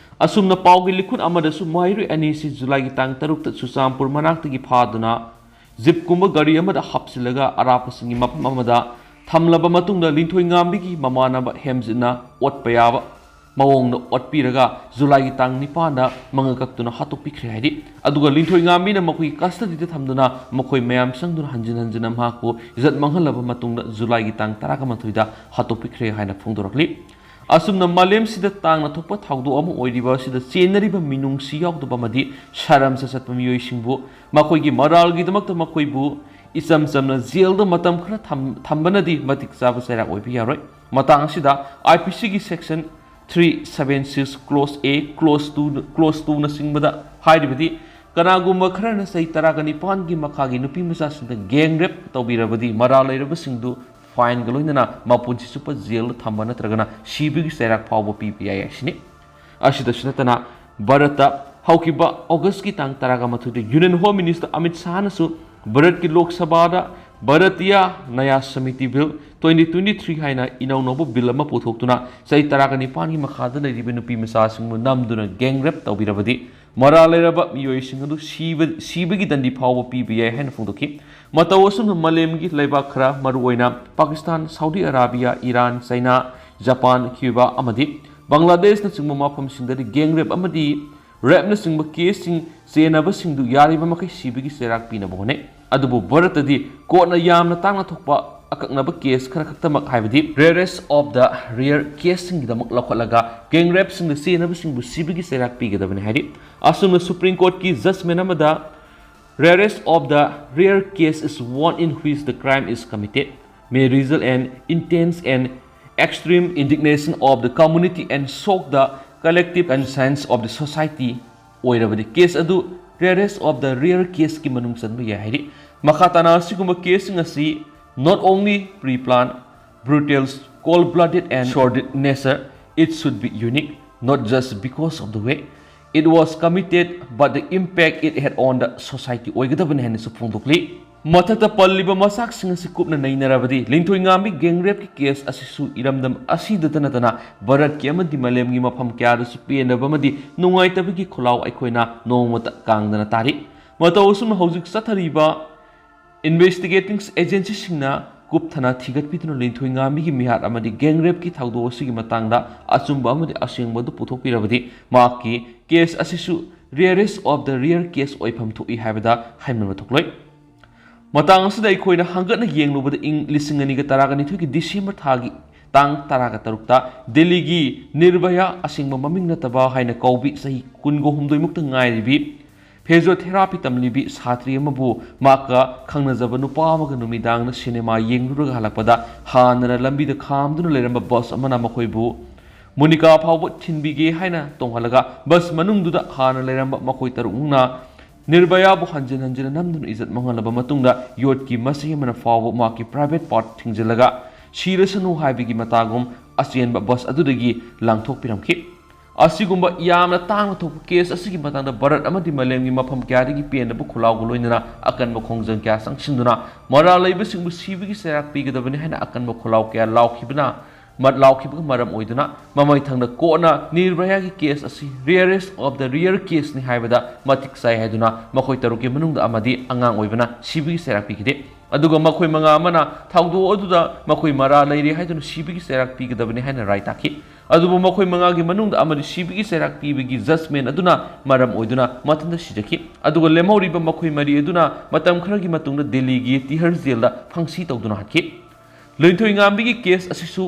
ꯑꯁꯨꯝꯅ ꯄꯥꯎꯒꯤ ꯂꯤꯈꯨꯟ ꯑꯃꯗꯁꯨ ꯃꯍꯩꯔꯣꯏ ꯑꯅꯤꯁꯤ ꯖꯨꯂꯥꯏꯒꯤ ꯇꯥꯡ ꯇꯔꯨꯛꯇ ꯆꯨꯔꯆꯥꯟꯄꯨꯔ ꯃꯅꯥꯛꯇꯒꯤ ꯐꯥꯗꯨꯅ ꯖꯤꯞꯀꯨꯝꯕ ꯒꯥꯔꯤ ꯑꯃꯗ ꯍꯥꯞꯆꯤꯜꯂꯒ ꯑꯔꯥꯞꯄꯁꯤꯡꯒꯤ ꯃꯐꯝ ꯑꯃꯗ ꯊꯝꯂꯕ ꯃꯇꯨꯡꯗ ꯂꯤꯟꯊꯣꯏ ꯉꯥꯝꯕꯤꯒꯤ ꯃꯃꯥꯟꯅꯕ ꯍꯦꯝꯖꯤꯠꯅ ꯑꯣꯠꯄ ꯌꯥꯕ ꯃꯑꯣꯡꯗ ꯑꯣꯠꯄꯤꯔꯒ ꯖꯨꯂꯥꯏꯒꯤ ꯇꯥꯡ ꯅꯤꯄꯥꯟꯗ ꯃꯉꯛ ꯀꯛꯇꯨꯅ ꯍꯥꯠꯇꯣꯛꯄꯤꯈ꯭ꯔꯦ ꯍꯥꯏꯔꯤ꯫ ꯑꯗꯨꯒ ꯂꯤꯟꯊꯣꯏ ꯉꯥꯝꯕꯤꯅ ꯃꯈꯣꯏꯒꯤ custody ꯗ ꯊꯝꯗꯨꯅ ꯃꯈꯣꯏ ꯃꯌꯥꯝ ꯆꯪꯗꯨꯅ ꯍꯟꯖꯤꯟ ꯍꯟꯖꯤꯟꯅ ꯃꯍꯥꯛꯄꯨ ꯏꯖꯠ ꯃꯥꯡꯍꯜꯂꯕ ꯃꯇꯨꯡꯗ ꯖꯨꯂꯥꯏꯒꯤ ꯇꯥꯡ ꯇꯔꯥꯃꯥꯊꯣꯏꯗ ꯍꯥꯠꯇꯣꯛꯄꯤꯈ꯭ꯔꯦ ꯍꯥꯏꯅ ꯐꯣꯡꯗꯣꯔꯛꯂꯤ꯫ ꯑꯁꯨꯝꯅ ꯃꯥꯂꯦꯝꯁꯤꯗ ꯇꯥꯡꯅ ꯊꯣꯛꯄ ꯊꯧꯗꯣꯛ ꯑꯃ ꯑꯣꯏꯔꯤꯕ ꯑꯁꯤꯗ ꯆꯦꯟꯅꯔꯤꯕ ꯃꯤꯅꯨꯡꯁꯤ ꯌꯥꯎꯗꯕ ꯑꯃꯗꯤ ꯁꯥꯔꯝꯁ ꯆꯠꯄ ꯃꯤꯑꯣꯏꯁꯤꯡꯕꯨ ꯃꯈꯣꯏꯒꯤ ꯃꯔꯥꯜꯒꯤꯗꯃꯛꯇ ꯃꯈꯣꯏꯕꯨ ꯏꯆꯝ ꯆꯝꯅ ꯖꯦꯜꯗ ꯃꯇꯝ ꯈꯔ ꯊꯝ-, ꯊꯝꯕꯅꯗꯤ ꯃꯇꯤꯛ ꯆꯥꯕ ꯆꯩꯔꯥꯛ ꯑꯣꯏꯕ ꯌꯥꯔꯣꯏ꯫ ꯃꯇꯥꯡ ꯑꯁꯤꯗ I P C ꯒꯤ section three seven six clause A, clause two, clause two ꯅꯆꯤꯡꯕꯗ ꯍꯥꯏꯔꯤꯕꯗꯤ, ꯀꯅꯥꯒꯨꯝꯕ ꯈꯔꯅ ꯆꯍꯤ ꯇꯔꯥꯒ ꯅꯤꯄꯥꯟꯒꯤ ꯃꯈꯥꯒꯤ ꯅꯨꯄꯤ ꯃꯆꯥꯁꯤꯡꯗ gang rape ꯇꯧꯕꯤꯔꯕꯗꯤ, ꯃꯔꯥꯜ ꯂꯩꯔꯕꯁꯤꯡꯗꯨ fine ꯒ ꯂꯣꯏꯅꯅ ꯃꯄꯨꯟꯁꯤ ꯆꯨꯞꯄ ꯖꯦꯜꯗ ꯊꯝꯕ ꯅꯠꯇ꯭ꯔꯒꯅ ꯁꯤꯕꯒꯤ ꯆꯩꯔꯥꯛ ꯐꯥꯎꯕ ꯄꯤꯕ ꯌꯥꯏ ꯍꯥꯏꯁꯤꯅꯤ꯫ ꯑꯁꯤꯗꯁꯨ ꯅꯠꯇꯅ, ꯚꯥꯔꯠꯇ ꯍꯧꯈꯤꯕ ꯑꯣꯒꯁꯀꯤ ꯇꯥꯡ ꯇꯔꯥꯃꯥꯊꯣꯏꯗ Union Home Minister ꯑꯃꯤꯠ ꯁꯥꯍꯅꯁꯨ ꯚꯥꯔꯠꯀꯤ ꯂꯣꯛ ꯁꯚꯥꯗ Bharatiya Nyaya Samiti Bill twenty twenty-three ꯍꯥꯏꯅ ꯏꯅꯧ ꯅꯧꯕ bill ꯑꯃ ꯄꯨꯊꯣꯛꯇꯨꯅ ꯆꯍꯤ ꯇꯔꯥꯒ ꯅꯤꯄꯥꯟꯒꯤ ꯃꯈꯥꯗ ꯂꯩꯔꯤꯕ ꯅꯨꯄꯤ ꯃꯆꯥꯁꯤꯡꯕꯨ ꯅꯝꯗꯨꯅ gang rape ꯇꯧꯕꯤꯔꯕꯗꯤ, ꯃꯔꯥꯜ ꯂꯩꯔꯕ ꯃꯤꯑꯣꯏꯁꯤꯡ ꯑꯗꯨ ꯁꯤꯕ, ꯁꯤꯕꯒꯤ ꯗꯟꯗꯤ ꯐꯥꯎꯕ ꯄꯤꯕ ꯌꯥꯏ ꯍꯥꯏꯅ ꯐꯣꯡꯗꯣꯛꯈꯤ꯫ ꯃꯇꯧ ꯑꯁꯨꯝꯅ ꯃꯥꯂꯦꯝꯒꯤ ꯂꯩꯕꯥꯛ ꯈꯔ, ꯃꯔꯨꯑꯣꯏꯅ ꯄꯥꯀꯤꯁꯇꯥꯟ, ꯁꯥꯎꯗꯤ ꯑꯔꯥꯕꯤꯌꯥ, ꯏꯔꯥꯟ, ꯆꯩꯅꯥ, ꯖꯄꯥꯟ, ꯀ꯭ꯌꯨꯕꯥ ꯑꯃꯗꯤ ꯕꯪꯒ꯭ꯂꯥꯗꯦꯁꯅꯆꯤꯡꯕ ꯃꯐꯝꯁꯤꯡꯗꯗꯤ gang rape ꯑꯃꯗꯤ rape ꯅꯆꯤꯡꯕ case ꯁꯤꯡ ꯆꯦꯟꯅꯕꯁꯤꯡꯗꯨ ꯌꯥꯔꯤꯕ ꯃꯈꯩ ꯁꯤꯕꯒꯤ ꯆꯩꯔꯥꯛ ꯄꯤꯅꯕ ꯍꯣꯠꯅꯩ꯫ ꯑꯗꯨꯕꯨ ꯚꯥꯔꯠꯇꯗꯤ court ꯅ ꯌꯥꯝꯅ ꯇꯥꯡꯅ ꯊꯣꯛꯄ ꯑꯀꯛꯅꯕ case ꯈꯔ ꯈꯛꯇꯃꯛ, ꯍꯥꯏꯕꯗꯤ rarest of the rare case ꯁꯤꯡꯒꯤꯗꯃꯛ ꯂꯧꯈꯠꯂꯒ gang rape ꯁꯤꯡꯗ ꯆꯦꯟꯅꯕꯁꯤꯡꯕꯨ ꯁꯤꯕꯒꯤ ꯆꯩꯔꯥꯛ ꯄꯤꯒꯗꯕꯅꯤ ꯍꯥꯏꯔꯤ꯫ ꯑꯁꯨꯝꯅ Supreme Court ꯀꯤ judgment ꯑꯃꯗ rarest of the rare case is one in which the crime is committed may result in intense and extreme indignation of the community and shock the collective conscience of the society ꯑꯣꯏꯔꯕꯗꯤ case ꯑꯗꯨ rarest of the rare case ꯀꯤ ꯃꯅꯨꯡ ꯆꯟꯕ ꯌꯥꯏ ꯍꯥꯏꯔꯤ꯫ ꯃꯈꯥ ꯇꯥꯅ ꯑꯁꯤꯒꯨꯝꯕ case ꯁꯤꯡ ꯑꯁꯤ not only pre-planned, brutal, cold-blooded and sordid nature, it should be unique, not just because of the way it was committed, but the impact it had on the society ꯑꯣꯏꯒꯗꯕꯅꯤ ꯍꯥꯏꯅꯁꯨ ꯐꯣꯡꯗꯣꯛꯂꯤ꯫ ꯃꯊꯛꯇ ꯄꯜꯂꯤꯕ ꯃꯆꯥꯛꯁꯤꯡ ꯑꯁꯤ ꯀꯨꯞꯅ ꯅꯩꯅꯔꯕꯗꯤ, ꯂꯤꯟꯊꯣꯏ ꯉꯥꯝꯕꯤ gang rape ꯀꯤ case ꯑꯁꯤꯁꯨ ꯏꯔꯝꯗꯝ ꯑꯁꯤꯗꯇ ꯅꯠꯇꯅ ꯚꯥꯔꯠꯀꯤ ꯑꯃꯗꯤ ꯃꯥꯂꯦꯝꯒꯤ ꯃꯐꯝ ꯀꯌꯥꯗꯁꯨ ꯄꯦꯟꯗꯕ ꯑꯃꯗꯤ ꯅꯨꯡꯉꯥꯏꯇꯕꯒꯤ ꯈꯣꯜꯂꯥꯎ ꯑꯩꯈꯣꯏꯅ ꯅꯣꯡꯃꯇ ꯀꯥꯡꯗꯅ ꯇꯥꯔꯤ꯫ ꯃꯇꯧ ꯑꯁꯨꯝꯅ ꯍꯧꯖꯤꯛ ꯆꯠꯊꯔꯤꯕ investigating agency ꯁꯤꯡꯅ ꯀꯨꯞꯊꯅ ꯊꯤꯒꯠꯄꯤꯗꯨꯅ ꯂꯤꯟꯊꯣꯏꯉꯥꯝꯕꯤꯒꯤ ꯃꯤꯍꯥꯠ ꯑꯃꯗꯤ gang rape ꯀꯤ ꯊꯧꯗꯣꯛ ꯑꯁꯤꯒꯤ ꯃꯇꯥꯡꯗ ꯑꯆꯨꯝꯕ ꯑꯃꯗꯤ ꯑꯁꯦꯡꯕ ꯑꯗꯨ ꯄꯨꯊꯣꯛꯄꯤꯔꯕꯗꯤ ꯃꯍꯥꯛꯀꯤ case ꯑꯁꯤꯁꯨ rarest of the rare case ꯑꯣꯏꯐꯝ ꯊꯣꯛꯏ ꯍꯥꯏꯕꯗ ꯍꯥꯏꯃꯟꯕ ꯊꯣꯛꯂꯣꯏ꯫ ꯃꯇꯥꯡ ꯑꯁꯤꯗ ꯑꯩꯈꯣꯏꯅ ꯍꯪꯒꯠꯅ ꯌꯦꯡꯂꯨꯕꯗ ꯏꯪ ꯂꯤꯁꯤꯡ ꯑꯅꯤꯒ ꯇꯔꯥꯒ ꯅꯤꯊꯣꯏꯒꯤ December ꯊꯥꯒꯤ ꯇꯥꯡ ꯇꯔꯥꯒ ꯇꯔꯨꯛꯇ ꯗꯦꯜꯂꯤꯒꯤ ꯅꯤꯔꯚꯌꯥ, ꯑꯁꯦꯡꯕ ꯃꯃꯤꯡ ꯅꯠꯇꯕ ꯍꯥꯏꯅ ꯀꯧꯕꯤ, ꯆꯍꯤ ꯀꯨꯟꯒ ꯍꯨꯝꯗꯣꯏ ꯃꯨꯛꯇ ꯉꯥꯏꯔꯤꯕꯤ physiotherapy ꯇꯝꯂꯤꯕꯤ ꯁꯥꯇ꯭ꯔꯤ ꯑꯃꯕꯨ ꯃꯍꯥꯛꯀ ꯈꯪꯅꯖꯕ ꯅꯨꯄꯥ ꯑꯃꯒ ꯅꯨꯃꯤꯗꯥꯡꯗ ꯁꯤꯅꯦꯃꯥ ꯌꯦꯡꯂꯨꯔꯒ ꯍꯜꯂꯛꯄꯗ ꯍꯥꯟꯅꯅ ꯂꯝꯕꯤꯗ ꯈꯥꯝꯗꯨꯅ ꯂꯩꯔꯝꯕ bus ꯑꯃꯅ ꯃꯈꯣꯏꯕꯨ ꯃꯨꯅꯤꯀꯥ ꯐꯥꯎꯕ ꯊꯤꯟꯕꯤꯒꯦ ꯍꯥꯏꯅ ꯇꯣꯡꯍꯜꯂꯒ bus ꯃꯅꯨꯡꯗꯨꯗ ꯍꯥꯟꯅ ꯂꯩꯔꯝꯕ ꯃꯈꯣꯏ ꯇꯔꯨꯛꯃꯨꯛꯅ ꯅꯤꯔꯚꯌꯥꯕꯨ ꯍꯟꯖꯤꯟ ꯍꯟꯖꯤꯟꯅ ꯅꯝꯗꯨꯅ ꯏꯖꯠ ꯃꯥꯡꯍꯜꯂꯕ ꯃꯇꯨꯡꯗ ꯌꯣꯠꯀꯤ ꯃꯆꯩ ꯑꯃꯅ ꯐꯥꯎꯕ ꯃꯍꯥꯛꯀꯤ private part ꯊꯤꯡꯖꯤꯜꯂꯒ ꯁꯤꯔꯁꯅꯨ ꯍꯥꯏꯕꯒꯤ ꯃꯇꯥꯒꯨꯝ ꯑꯆꯦꯟꯕ bus ꯑꯗꯨꯗꯒꯤ ꯂꯥꯡꯊꯣꯛꯄꯤꯔꯝꯈꯤ꯫ ꯑꯁꯤꯒꯨꯝꯕ ꯌꯥꯝꯅ ꯇꯥꯡꯅ ꯊꯣꯛꯄ case ꯑꯁꯤꯒꯤ ꯃꯇꯥꯡꯗ ꯚꯥꯔꯠ ꯑꯃꯗꯤ ꯃꯥꯂꯦꯝꯒꯤ ꯃꯐꯝ ꯀꯌꯥꯗꯒꯤ ꯄꯦꯟꯗꯕ ꯈꯣꯜꯂꯥꯎꯒ ꯂꯣꯏꯅꯅ ꯑꯀꯟꯕ ꯈꯣꯡꯖꯪ ꯀꯌꯥ ꯆꯪꯁꯤꯟꯗꯨꯅ ꯃꯔꯥꯜ ꯂꯩꯕꯁꯤꯡꯕꯨ ꯁꯤꯕꯒꯤ ꯆꯩꯔꯥꯛ ꯄꯤꯒꯗꯕꯅꯤ ꯍꯥꯏꯅ ꯑꯀꯟꯕ ꯈꯣꯜꯂꯥꯎ ꯀꯌꯥ ꯂꯥꯎꯈꯤꯕꯅ ꯃ-, ꯂꯥꯎꯈꯤꯕꯒ ꯃꯔꯝ ꯑꯣꯏꯗꯨꯅ ꯃꯃꯩꯊꯪꯗ ꯀꯣꯔꯠꯅ ꯅꯤꯔꯚꯌꯥꯒꯤ case ꯑꯁꯤ rarest of the rare case ꯅꯤ ꯍꯥꯏꯕꯗ ꯃꯇꯤꯛ ꯆꯥꯏ ꯍꯥꯏꯗꯨꯅ ꯃꯈꯣꯏ ꯇꯔꯨꯛꯀꯤ ꯃꯅꯨꯡꯗ ꯑꯃꯗꯤ ꯑꯉꯥꯡ ꯑꯣꯏꯕꯅ ꯁꯤꯕꯒꯤ ꯆꯩꯔꯥꯛ ꯄꯤꯈꯤꯗꯦ꯫ ꯑꯗꯨꯒ ꯃꯈꯣꯏ ꯃꯉꯥ ꯑꯃꯅ ꯊꯧꯗꯣꯛ ꯑꯗꯨꯗ ꯃꯈꯣꯏ ꯃꯔꯥꯜ ꯂꯩꯔꯦ ꯍꯥꯏꯗꯨꯅ ꯁꯤꯕꯒꯤ ꯆꯩꯔꯥꯛ ꯄꯤꯒꯗꯕꯅꯤ ꯍꯥꯏꯅ ꯔꯥꯏ ꯇꯥꯈꯤ꯫ ꯑꯗꯨꯕꯨ ꯃꯈꯣꯏ ꯃꯉꯥꯒꯤ ꯃꯅꯨꯡꯗ ꯑꯃꯗꯤ ꯁꯤꯕꯒꯤ ꯆꯩꯔꯥꯛ ꯄꯤꯕꯒꯤ judgment ꯑꯗꯨꯅ ꯃꯔꯝ ꯑꯣꯏꯗꯨꯅ ꯃꯊꯟꯇ ꯁꯤꯖꯈꯤ꯫ ꯑꯗꯨꯒ ꯂꯦꯝꯍꯧꯔꯤꯕ ꯃꯈꯣꯏ ꯃꯔꯤ ꯑꯗꯨꯅ ꯃꯇꯝ ꯈꯔꯒꯤ ꯃꯇꯨꯡꯗ ꯗꯦꯜꯂꯤꯒꯤ ꯇꯤꯍꯔ jail ꯗ ꯐꯪꯁꯤ ꯇꯧꯗꯨꯅ ꯍꯥꯠꯈꯤ꯫ ꯂꯤꯟꯊꯣꯏꯉꯥꯝꯕꯤꯒꯤ case ꯑꯁꯤꯁꯨ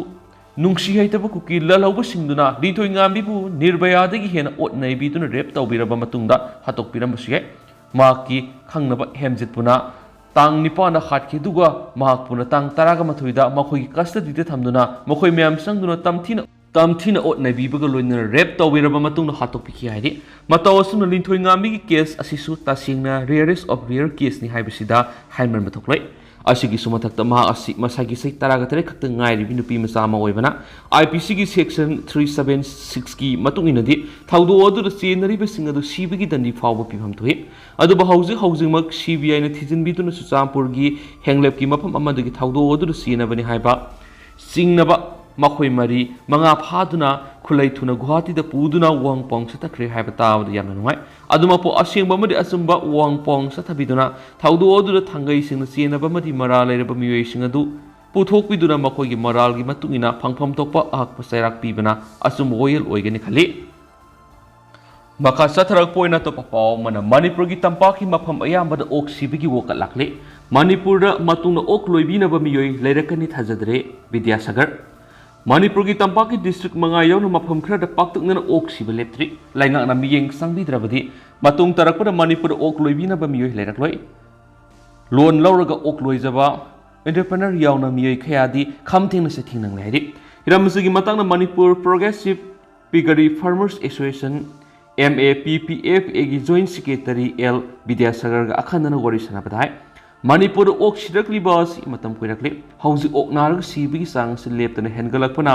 ꯅꯨꯡꯁꯤ ꯍꯩꯇꯕ ꯀꯨꯀꯤ ꯂꯥꯜꯍꯧꯕꯁꯤꯡꯗꯨꯅ ꯂꯤꯟꯊꯣꯏꯉꯥꯝꯕꯤꯕꯨ ꯅꯤꯔꯚꯌꯥꯗꯒꯤ ꯍꯦꯟꯅ ꯑꯣꯠ ꯅꯩꯕꯤꯗꯨꯅ rape ꯇꯧꯕꯤꯔꯕ ꯃꯇꯨꯡꯗ ꯍꯥꯠꯇꯣꯛꯄꯤꯔꯝꯕꯁꯨ ꯌꯥꯏ꯫ ꯃꯍꯥꯛꯀꯤ ꯈꯪꯅꯕ ꯍꯦꯝꯖꯤꯠꯄꯨꯅ ꯇꯥꯡ ꯅꯤꯄꯥꯟꯗ ꯍꯥꯠꯈꯤ, ꯑꯗꯨꯒ ꯃꯍꯥꯛꯄꯨꯅ ꯇꯥꯡ ꯇꯔꯥꯒ ꯃꯥꯊꯣꯏꯗ ꯃꯈꯣꯏꯒꯤ custody ꯗ ꯊꯝꯗꯨꯅ ꯃꯈꯣꯏ ꯃꯌꯥꯝ ꯆꯪꯗꯨꯅ ꯇꯝꯊꯤꯅ, ꯇꯝꯊꯤꯅ ꯑꯣꯠ ꯅꯩꯕꯤꯕꯒ ꯂꯣꯏꯅꯅ rape ꯇꯧꯕꯤꯔꯕ ꯃꯇꯨꯡꯗ ꯍꯥꯠꯇꯣꯛꯄꯤꯈꯤ ꯍꯥꯏꯔꯤ꯫ ꯃꯇꯧ ꯑꯁꯨꯝꯅ ꯂꯤꯟꯊꯣꯏꯉꯥꯝꯕꯤꯒꯤ case ꯑꯁꯤꯁꯨ ꯇꯁꯦꯡꯅ rarest of rare case ꯅꯤ ꯍꯥꯏꯕꯁꯤꯗ ꯍꯥꯏꯃꯟꯕ ꯊꯣꯛꯂꯣꯏ꯫ ꯑꯁꯤꯒꯤꯁꯨ ꯃꯊꯛꯇ ꯃꯍꯥꯛ ꯑꯁꯤ ꯃꯁꯥꯒꯤ ꯆꯍꯤ ꯇꯔꯥꯒ ꯇꯔꯦꯠ ꯈꯛꯇ ꯉꯥꯏꯔꯤꯕꯤ ꯅꯨꯄꯤ ꯃꯆꯥ ꯑꯃ ꯑꯣꯏꯕꯅ I P C ꯒꯤ section three seven six ꯀꯤ ꯃꯇꯨꯡ ꯏꯟꯅꯗꯤ ꯊꯧꯗꯣꯛ ꯑꯗꯨꯗ ꯆꯦꯟꯅꯔꯤꯕꯁꯤꯡ ꯑꯗꯨ ꯁꯤꯕꯒꯤ ꯗꯟꯗꯤ ꯐꯥꯎꯕ ꯄꯤꯐꯝ ꯊꯣꯛꯏ꯫ ꯑꯗꯨꯕꯨ ꯍꯧꯖꯤꯛ ꯍꯧꯖꯤꯛꯃꯛ C B I ꯅ ꯊꯤꯖꯤꯟꯕꯤꯗꯨꯅ ꯆꯨꯔꯆꯥꯟꯄꯨꯔꯒꯤ ꯍꯦꯡꯂꯦꯞꯀꯤ ꯃꯐꯝ ꯑꯃꯗꯒꯤ ꯊꯧꯗꯣꯛ ꯑꯗꯨꯗ ꯆꯦꯟꯅꯕꯅꯤ ꯍꯥꯏꯕ ꯆꯤꯡꯅꯕ ꯃꯈꯣꯏ ꯃꯔꯤ ꯃꯉꯥ ꯐꯥꯗꯨꯅ ꯈꯨꯠꯂꯩ ꯊꯨꯅ ꯒꯨꯋꯥꯍꯥꯇꯤꯗ ꯄꯨꯗꯨꯅ ꯋꯥꯡ ꯄꯥꯎꯡ ꯆꯠꯊꯈ꯭ꯔꯦ ꯍꯥꯏꯕ ꯇꯥꯕꯗ ꯌꯥꯝꯅ ꯅꯨꯡꯉꯥꯏ꯫ ꯑꯗꯨꯃꯛꯄꯨ ꯑꯁꯦꯡꯕ ꯑꯃꯗꯤ ꯑꯆꯨꯝꯕ ꯋꯥꯡ ꯄꯥꯎꯡ ꯆꯠꯊꯕꯤꯗꯨꯅ ꯊꯧꯗꯣꯛ ꯑꯗꯨꯗ ꯊꯥꯡꯒꯩ ꯁꯦꯡꯅ ꯆꯦꯟꯅꯕ ꯑꯃꯗꯤ ꯃꯔꯥꯜ ꯂꯩꯔꯕ ꯃꯤꯑꯣꯏꯁꯤꯡ ꯑꯗꯨ ꯄꯨꯊꯣꯛꯄꯤꯗꯨꯅ ꯃꯈꯣꯏꯒꯤ ꯃꯔꯥꯜꯒꯤ ꯃꯇꯨꯡ ꯏꯟꯅ ꯐꯪꯐꯝ ꯊꯣꯛꯄ ꯑꯍꯛꯄ ꯆꯩꯔꯥꯛ ꯄꯤꯕꯅ ꯑꯆꯨꯝꯕ ꯋꯥꯌꯦꯜ ꯑꯣꯏꯒꯅꯤ ꯈꯜꯂꯤ꯫ ꯃꯈꯥ ꯆꯠꯊꯔꯛꯄ ꯑꯣꯏꯅ ꯑꯇꯣꯞꯄ ꯄꯥꯎ ꯑꯃꯅ ꯃꯅꯤꯄꯨꯔꯒꯤ ꯇꯝꯄꯥꯛꯀꯤ ꯃꯐꯝ ꯑꯌꯥꯝꯕꯗ ꯑꯣꯛ ꯁꯤꯕꯒꯤ ꯋꯥꯀꯠ ꯂꯥꯛꯂꯦ꯫ ꯃꯅꯤꯄꯨꯔꯗ ꯃꯇꯨꯡꯗ ꯑꯣꯛ ꯂꯣꯏꯕꯤꯅꯕ ꯃꯤꯑꯣꯏ ꯂꯩꯔꯛꯀꯅꯤ ꯊꯥꯖꯗ꯭ꯔꯦ, ꯕꯤꯗ꯭ꯌꯥꯁꯥꯒꯔ꯫ ꯃꯅꯤꯄꯨꯔꯒꯤ ꯇꯝꯄꯥꯛꯀꯤ ꯗꯤꯁꯇ꯭ꯔꯤꯛ ꯃꯉꯥ ꯌꯥꯎꯅ ꯃꯐꯝ ꯈꯔꯗ ꯄꯥꯛꯇꯛꯅꯅ ꯑꯣꯛ ꯁꯤꯕ ꯂꯦꯞꯇ꯭ꯔꯤ꯫ ꯂꯩꯉꯥꯛꯅ ꯃꯤꯠꯌꯦꯡ ꯆꯪꯕꯤꯗ꯭ꯔꯕꯗꯤ ꯃꯇꯨꯡ ꯇꯥꯔꯛꯄꯗ ꯃꯅꯤꯄꯨꯔꯗ ꯑꯣꯛ ꯂꯣꯏꯕꯤꯅꯕ ꯃꯤꯑꯣꯏ ꯂꯩꯔꯛꯂꯣꯏ꯫ ꯂꯣꯟ ꯂꯧꯔꯒ ꯑꯣꯛ ꯂꯣꯏꯖꯕ entrepreneur ꯌꯥꯎꯅ ꯃꯤꯑꯣꯏ ꯀꯌꯥꯗꯤ ꯈꯝ ꯊꯦꯡꯅ ꯆꯩꯊꯦꯡ ꯅꯪꯂꯦ ꯍꯥꯏꯔꯤ꯫ ꯍꯤꯔꯝ ꯑꯁꯤꯒꯤ ꯃꯇꯥꯡꯗ Manipur Progressive Piggery Farmers Association, M A P P F A ꯒꯤ Joint Secretary L ꯕꯤꯗ꯭ꯌꯥꯁꯥꯒꯔꯒ ꯑꯈꯟꯅꯅ ꯋꯥꯔꯤ ꯁꯥꯟꯅꯕꯗ ꯍꯥꯏ, ꯃꯅꯤꯄꯨꯔꯗ ꯑꯣꯛ ꯁꯤꯔꯛꯂꯤꯕ ꯑꯁꯤ ꯃꯇꯝ ꯀꯨꯏꯔꯛꯂꯦ꯫ ꯍꯧꯖꯤꯛ ꯑꯣꯛ ꯅꯥꯔꯒ ꯁꯤꯕꯒꯤ ꯆꯥꯡ ꯑꯁꯤ ꯂꯦꯞꯇꯅ ꯍꯦꯟꯒꯠꯂꯛꯄꯅ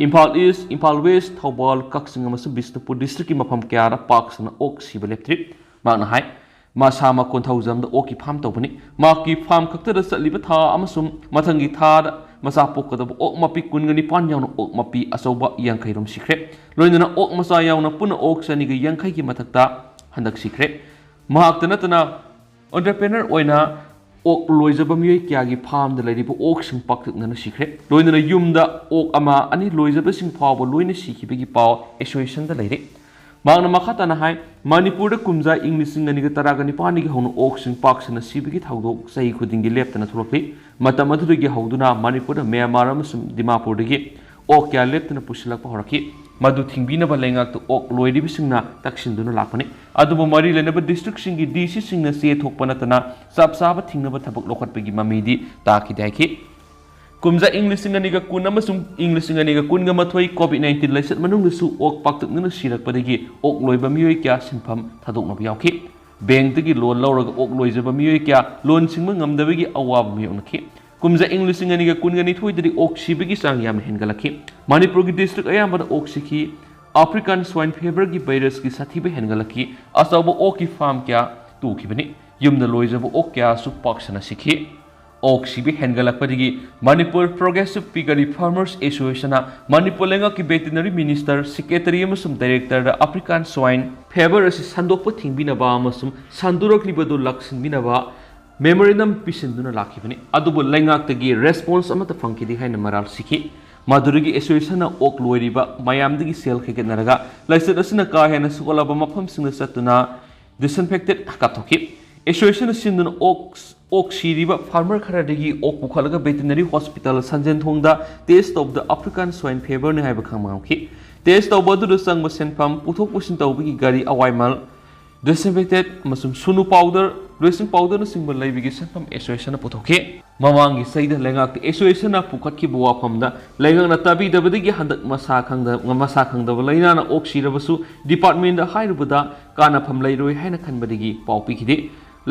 ꯏꯝꯐꯥꯜ ꯏꯁ, ꯏꯝꯐꯥꯜ ꯋꯦꯁ, ꯊꯧꯕꯥꯜ, ꯀꯛꯆꯤꯡ ꯑꯃꯁꯨꯡ ꯕꯤꯁꯅꯨꯄꯨꯔ ꯗꯤꯁꯇ꯭ꯔꯤꯛꯀꯤ ꯃꯐꯝ ꯀꯌꯥꯗ ꯄꯥꯛ ꯁꯟꯅ ꯑꯣꯛ ꯁꯤꯕ ꯂꯦꯞꯇ꯭ꯔꯤ꯫ ꯃꯍꯥꯛꯅ ꯍꯥꯏ, ꯃꯁꯥꯃꯛ ꯀꯣꯟꯊꯧꯖꯝꯗ ꯑꯣꯛꯀꯤ ꯐꯥꯝ ꯇꯧꯕꯅꯤ꯫ ꯃꯍꯥꯛꯀꯤ ꯐꯥꯝ ꯈꯛꯇꯗ ꯆꯠꯂꯤꯕ ꯊꯥ ꯑꯃꯁꯨꯡ ꯃꯊꯪꯒꯤ ꯊꯥꯗ ꯃꯆꯥ ꯄꯣꯛꯀꯗꯕ ꯑꯣꯛ ꯃꯄꯤ ꯀꯨꯟꯒ ꯅꯤꯄꯥꯟ ꯌꯥꯎꯅ ꯑꯣꯛ ꯃꯄꯤ ꯑꯆꯧꯕ ꯌꯥꯡꯈꯩ ꯔꯣꯝ ꯁꯤꯈ꯭ꯔꯦ꯫ ꯂꯣꯏꯅꯅ ꯑꯣꯛ ꯃꯆꯥ ꯌꯥꯎꯅ ꯄꯨꯟꯅ ꯑꯣꯛ ꯆꯅꯤꯒ ꯌꯥꯡꯈꯩꯒꯤ ꯃꯊꯛꯇ ꯍꯟꯗꯛ ꯁꯤꯈ꯭ꯔꯦ꯫ ꯃꯍꯥꯛꯇ ꯅꯠꯇꯅ entrepreneur ꯑꯣꯏꯅ ꯑꯣꯛ ꯂꯣꯏꯖꯕ ꯃꯤꯑꯣꯏ ꯀꯌꯥꯒꯤ ꯐꯥꯝꯗ ꯂꯩꯔꯤꯕ ꯑꯣꯛꯁꯤꯡ ꯄꯥꯛꯇꯛꯅꯅ ꯁꯤꯈ꯭ꯔꯦ꯫ ꯂꯣꯏꯅꯅ ꯌꯨꯝꯗ ꯑꯣꯛ ꯑꯃ ꯑꯅꯤ ꯂꯣꯏꯖꯕꯁꯤꯡ ꯐꯥꯎꯕ ꯂꯣꯏꯅ ꯁꯤꯈꯤꯕꯒꯤ ꯄꯥꯎ association ꯗ ꯂꯩꯔꯤ꯫ ꯃꯍꯥꯛꯅ ꯃꯈꯥ ꯇꯥꯅ ꯍꯥꯏ, ꯃꯅꯤꯄꯨꯔꯗ ꯀꯨꯝꯖꯥ ꯏꯪ ꯂꯤꯁꯤꯡ ꯑꯅꯤꯒ ꯇꯔꯥꯒ ꯅꯤꯄꯥꯟꯗꯒꯤ ꯍꯧꯅ ꯑꯣꯛꯁꯤꯡ ꯄꯥꯛ ꯁꯟꯅ ꯁꯤꯕꯒꯤ ꯊꯧꯗꯣꯛ ꯆꯍꯤ ꯈꯨꯗꯤꯡꯒꯤ ꯂꯦꯞꯇꯅ ꯊꯣꯛꯂꯛꯂꯤ꯫ ꯃꯇꯝ ꯑꯗꯨꯗꯒꯤ ꯍꯧꯗꯨꯅ ꯃꯅꯤꯄꯨꯔꯗ ꯃ꯭ꯌꯥꯟꯃꯥꯔ ꯑꯃꯁꯨꯡ ꯗꯤꯃꯥꯄꯨꯔꯗꯒꯤ ꯑꯣꯛ ꯀꯌꯥ ꯂꯦꯞꯇꯅ ꯄꯨꯁꯤꯜꯂꯛꯄ ꯍꯧꯔꯛꯈꯤ꯫ ꯃꯗꯨ ꯊꯤꯡꯕꯤꯅꯕ ꯂꯩꯉꯥꯛꯇ ꯑꯣꯛ ꯂꯣꯏꯔꯤꯕꯁꯤꯡꯅ ꯇꯛꯁꯤꯟꯗꯨꯅ ꯂꯥꯛꯄꯅꯤ꯫ ꯑꯗꯨꯕꯨ ꯃꯔꯤ ꯂꯩꯅꯕ ꯗꯤꯁꯇ꯭ꯔꯤꯛꯁꯤꯡꯒꯤ ꯗꯤ ꯁꯤꯁꯤꯡꯅ ꯆꯦ ꯊꯣꯛꯄ ꯅꯠꯇꯅ ꯆꯞ ꯆꯥꯕ ꯊꯤꯡꯅꯕ ꯊꯕꯛ ꯂꯧꯈꯠꯄꯒꯤ ꯃꯃꯤꯗꯤ ꯇꯥꯈꯤꯗꯦ ꯍꯥꯏꯈꯤ꯫ ꯀꯨꯝꯖꯥ ꯏꯪ ꯂꯤꯁꯤꯡ ꯑꯅꯤꯒ ꯀꯨꯟ ꯑꯃꯁꯨꯡ ꯏꯪ ꯂꯤꯁꯤꯡ ꯑꯅꯤꯒ ꯀꯨꯟꯒ ꯃꯥꯊꯣꯏ COVID nineteen ꯂꯥꯏꯆꯠ ꯃꯅꯨꯡꯗꯁꯨ ꯑꯣꯛ ꯄꯥꯛꯇꯛꯅꯅ ꯁꯤꯔꯛꯄꯗꯒꯤ ꯑꯣꯛ ꯂꯣꯏꯕ ꯃꯤꯑꯣꯏ ꯀꯌꯥ ꯁꯤꯟꯐꯝ ꯊꯥꯗꯣꯛꯅꯕ ꯌꯥꯎꯈꯤ꯫ ꯕꯦꯡꯛꯇꯒꯤ ꯂꯣꯟ ꯂꯧꯔꯒ ꯑꯣꯛ ꯂꯣꯏꯖꯕ ꯃꯤꯑꯣꯏ ꯀꯌꯥ ꯂꯣꯟ ꯁꯤꯡꯕ ꯉꯝꯗꯕꯒꯤ ꯑꯋꯥꯕ ꯃꯥꯌꯣꯛꯅꯈꯤ꯫ ꯀꯨꯝꯖꯥ ꯏꯪ ꯂꯤꯁꯤꯡ ꯑꯅꯤꯒ ꯀꯨꯟꯒ ꯅꯤꯊꯣꯏꯗꯗꯤ ꯑꯣꯛ ꯁꯤꯕꯒꯤ ꯆꯥꯡ ꯌꯥꯝꯅ ꯍꯦꯟꯒꯠꯂꯛꯈꯤ꯫ ꯃꯅꯤꯄꯨꯔꯒꯤ ꯗꯤꯁꯇ꯭ꯔꯤꯛ ꯑꯌꯥꯝꯕꯗ ꯑꯣꯛ ꯁꯤꯈꯤ꯫ African Swine Fever ꯒꯤ ꯚꯥꯏꯔꯁꯀꯤ ꯁꯥꯊꯤꯕ ꯍꯦꯟꯒꯠꯂꯛꯈꯤ꯫ ꯑꯆꯧꯕ ꯑꯣꯛꯀꯤ ꯐꯥꯔꯝ ꯀꯌꯥ ꯇꯨꯈꯤꯕꯅꯤ꯫ ꯌꯨꯝꯗ ꯂꯣꯏꯖꯕ ꯑꯣꯛ ꯀꯌꯥꯁꯨ ꯄꯥꯛ ꯁꯟꯅ ꯁꯤꯈꯤ꯫ ꯑꯣꯛ ꯁꯤꯕ ꯍꯦꯟꯒꯠꯂꯛꯄꯗꯒꯤ ꯃꯅꯤꯄꯨꯔ ꯄ꯭ꯔꯣꯒ꯭ꯔꯦꯁꯤꯚ ꯄꯤꯒꯔꯤ ꯐꯥꯔꯃꯔꯁ ꯑꯦꯁꯣꯁꯤꯌꯦꯁꯟꯅ ꯃꯅꯤꯄꯨꯔ ꯂꯩꯉꯥꯛꯀꯤ ꯚꯦꯇꯤꯅꯔꯤ ꯃꯤꯅꯤꯁꯇꯔ, ꯁꯦꯀ꯭ꯔꯦꯇꯔꯤ ꯑꯃꯁꯨꯡ ꯗꯥꯏꯔꯦꯛꯇꯔꯗ ꯑꯐ꯭ꯔꯤꯀꯥꯟ ꯁ꯭ꯋꯥꯏꯟ ꯐꯦꯕꯔ ꯑꯁꯤ ꯁꯟꯗꯣꯛꯄ ꯊꯤꯡꯕꯤꯅꯕ ꯑꯃꯁꯨꯡ ꯁꯟꯗꯣꯔꯛꯂꯤꯕꯗꯨ ꯂꯥꯛꯁꯤꯟꯕꯤꯅꯕ ꯃꯦꯃꯣꯔꯦꯟꯗꯝ ꯄꯤꯁꯤꯟꯗꯨꯅ ꯂꯥꯛꯈꯤꯕꯅꯤ꯫ ꯑꯗꯨꯕꯨ ꯂꯩꯉꯥꯛꯇꯒꯤ ꯔꯦꯁꯄꯣꯟꯁ ꯑꯃꯠꯇ ꯐꯪꯈꯤꯗꯦ ꯍꯥꯏꯅ ꯃꯔꯥꯜ ꯁꯤꯈꯤ꯫ ꯃꯗꯨꯗꯒꯤ ꯑꯦꯁꯣꯁꯤꯌꯦꯁꯟꯅ ꯑꯣꯛ ꯂꯣꯏꯔꯤꯕ ꯃꯌꯥꯝꯗꯒꯤ ꯁꯦꯜ ꯈꯥꯏꯒꯠꯅꯔꯒ ꯂꯥꯏꯆꯠ ꯑꯁꯤꯅ ꯀꯥ ꯍꯦꯟꯅ ꯁꯣꯛꯍꯜꯂꯕ ꯃꯐꯝꯁꯤꯡꯗ ꯆꯠꯇꯨꯅ ꯗꯤꯁꯏꯟꯐꯦꯛꯇꯦꯟꯠ ꯀꯥꯞꯊꯣꯛꯈꯤ꯫ ꯑꯦꯁꯣꯁꯤꯌꯦꯁꯟꯅ ꯁꯤꯟꯗꯨꯅ ꯑꯣꯛ, ꯑꯣꯛ ꯁꯤꯔꯤꯕ ꯐꯥꯔꯃꯔ ꯈꯔꯗꯒꯤ ꯑꯣꯛ ꯄꯨꯈꯠꯂꯒ ꯚꯦꯇꯤꯅꯔꯤ ꯍꯣꯁꯄꯤꯇꯥꯜ ꯁꯟꯖꯦꯟꯊꯣꯡꯗ ꯇꯦꯁ ꯇꯧꯕꯗ ꯑꯐ꯭ꯔꯤꯀꯥꯟ ꯁ꯭ꯋꯥꯏꯟ ꯐꯦꯕꯔꯅꯤ ꯍꯥꯏꯕ ꯈꯪꯕ ꯉꯝꯈꯤ꯫ ꯇꯦꯁ ꯇꯧꯕ ꯑꯗꯨꯗ ꯆꯪꯕ ꯁꯦꯟꯐꯝ, ꯄꯨꯊꯣꯛ ꯄꯨꯁꯤꯟ ꯇꯧꯕꯒꯤ ꯒꯥꯔꯤ ꯑꯋꯥꯏꯃꯜ, ꯗꯤꯁꯏꯟꯐꯦꯛꯇꯦꯟꯠ ꯑꯃꯁꯨꯡ ꯁꯨꯅꯨ ꯄꯥꯎꯗꯔ, ꯕ꯭ꯂꯤꯆꯤꯡ ꯄꯥꯎꯗꯔꯅꯆꯤꯡꯕ ꯂꯩꯕꯒꯤ ꯁꯦꯟꯐꯝ ꯑꯦꯁꯣꯁꯤꯌꯦꯁꯟꯅ ꯄꯨꯊꯣꯛꯈꯤ꯫ ꯃꯃꯥꯡꯒꯤ ꯆꯍꯤꯗ ꯂꯩꯉꯥꯛꯇ ꯑꯦꯁꯣꯁꯤꯌꯦꯁꯟꯅ ꯄꯨꯈꯠꯈꯤꯕ ꯋꯥꯐꯝꯗ ꯂꯩꯉꯥꯛꯅ ꯇꯥꯕꯤꯗꯕꯗꯒꯤ ꯍꯟꯗꯛ ꯃꯁꯥ ꯈꯪꯗ-, ꯃꯁꯥ ꯈꯪꯗꯕ ꯂꯥꯏꯅꯥꯅ ꯑꯣꯛ ꯁꯤꯔꯕꯁꯨ ꯗꯤꯄꯥꯔꯠꯃꯦꯟꯗ ꯍꯥꯏꯔꯨꯕꯗ ꯀꯥꯟꯅꯐꯝ ꯂꯩꯔꯣꯏ ꯍꯥꯏꯅ ꯈꯟꯕꯗꯒꯤ ꯄꯥꯎ ꯄꯤꯈꯤꯗꯦ꯫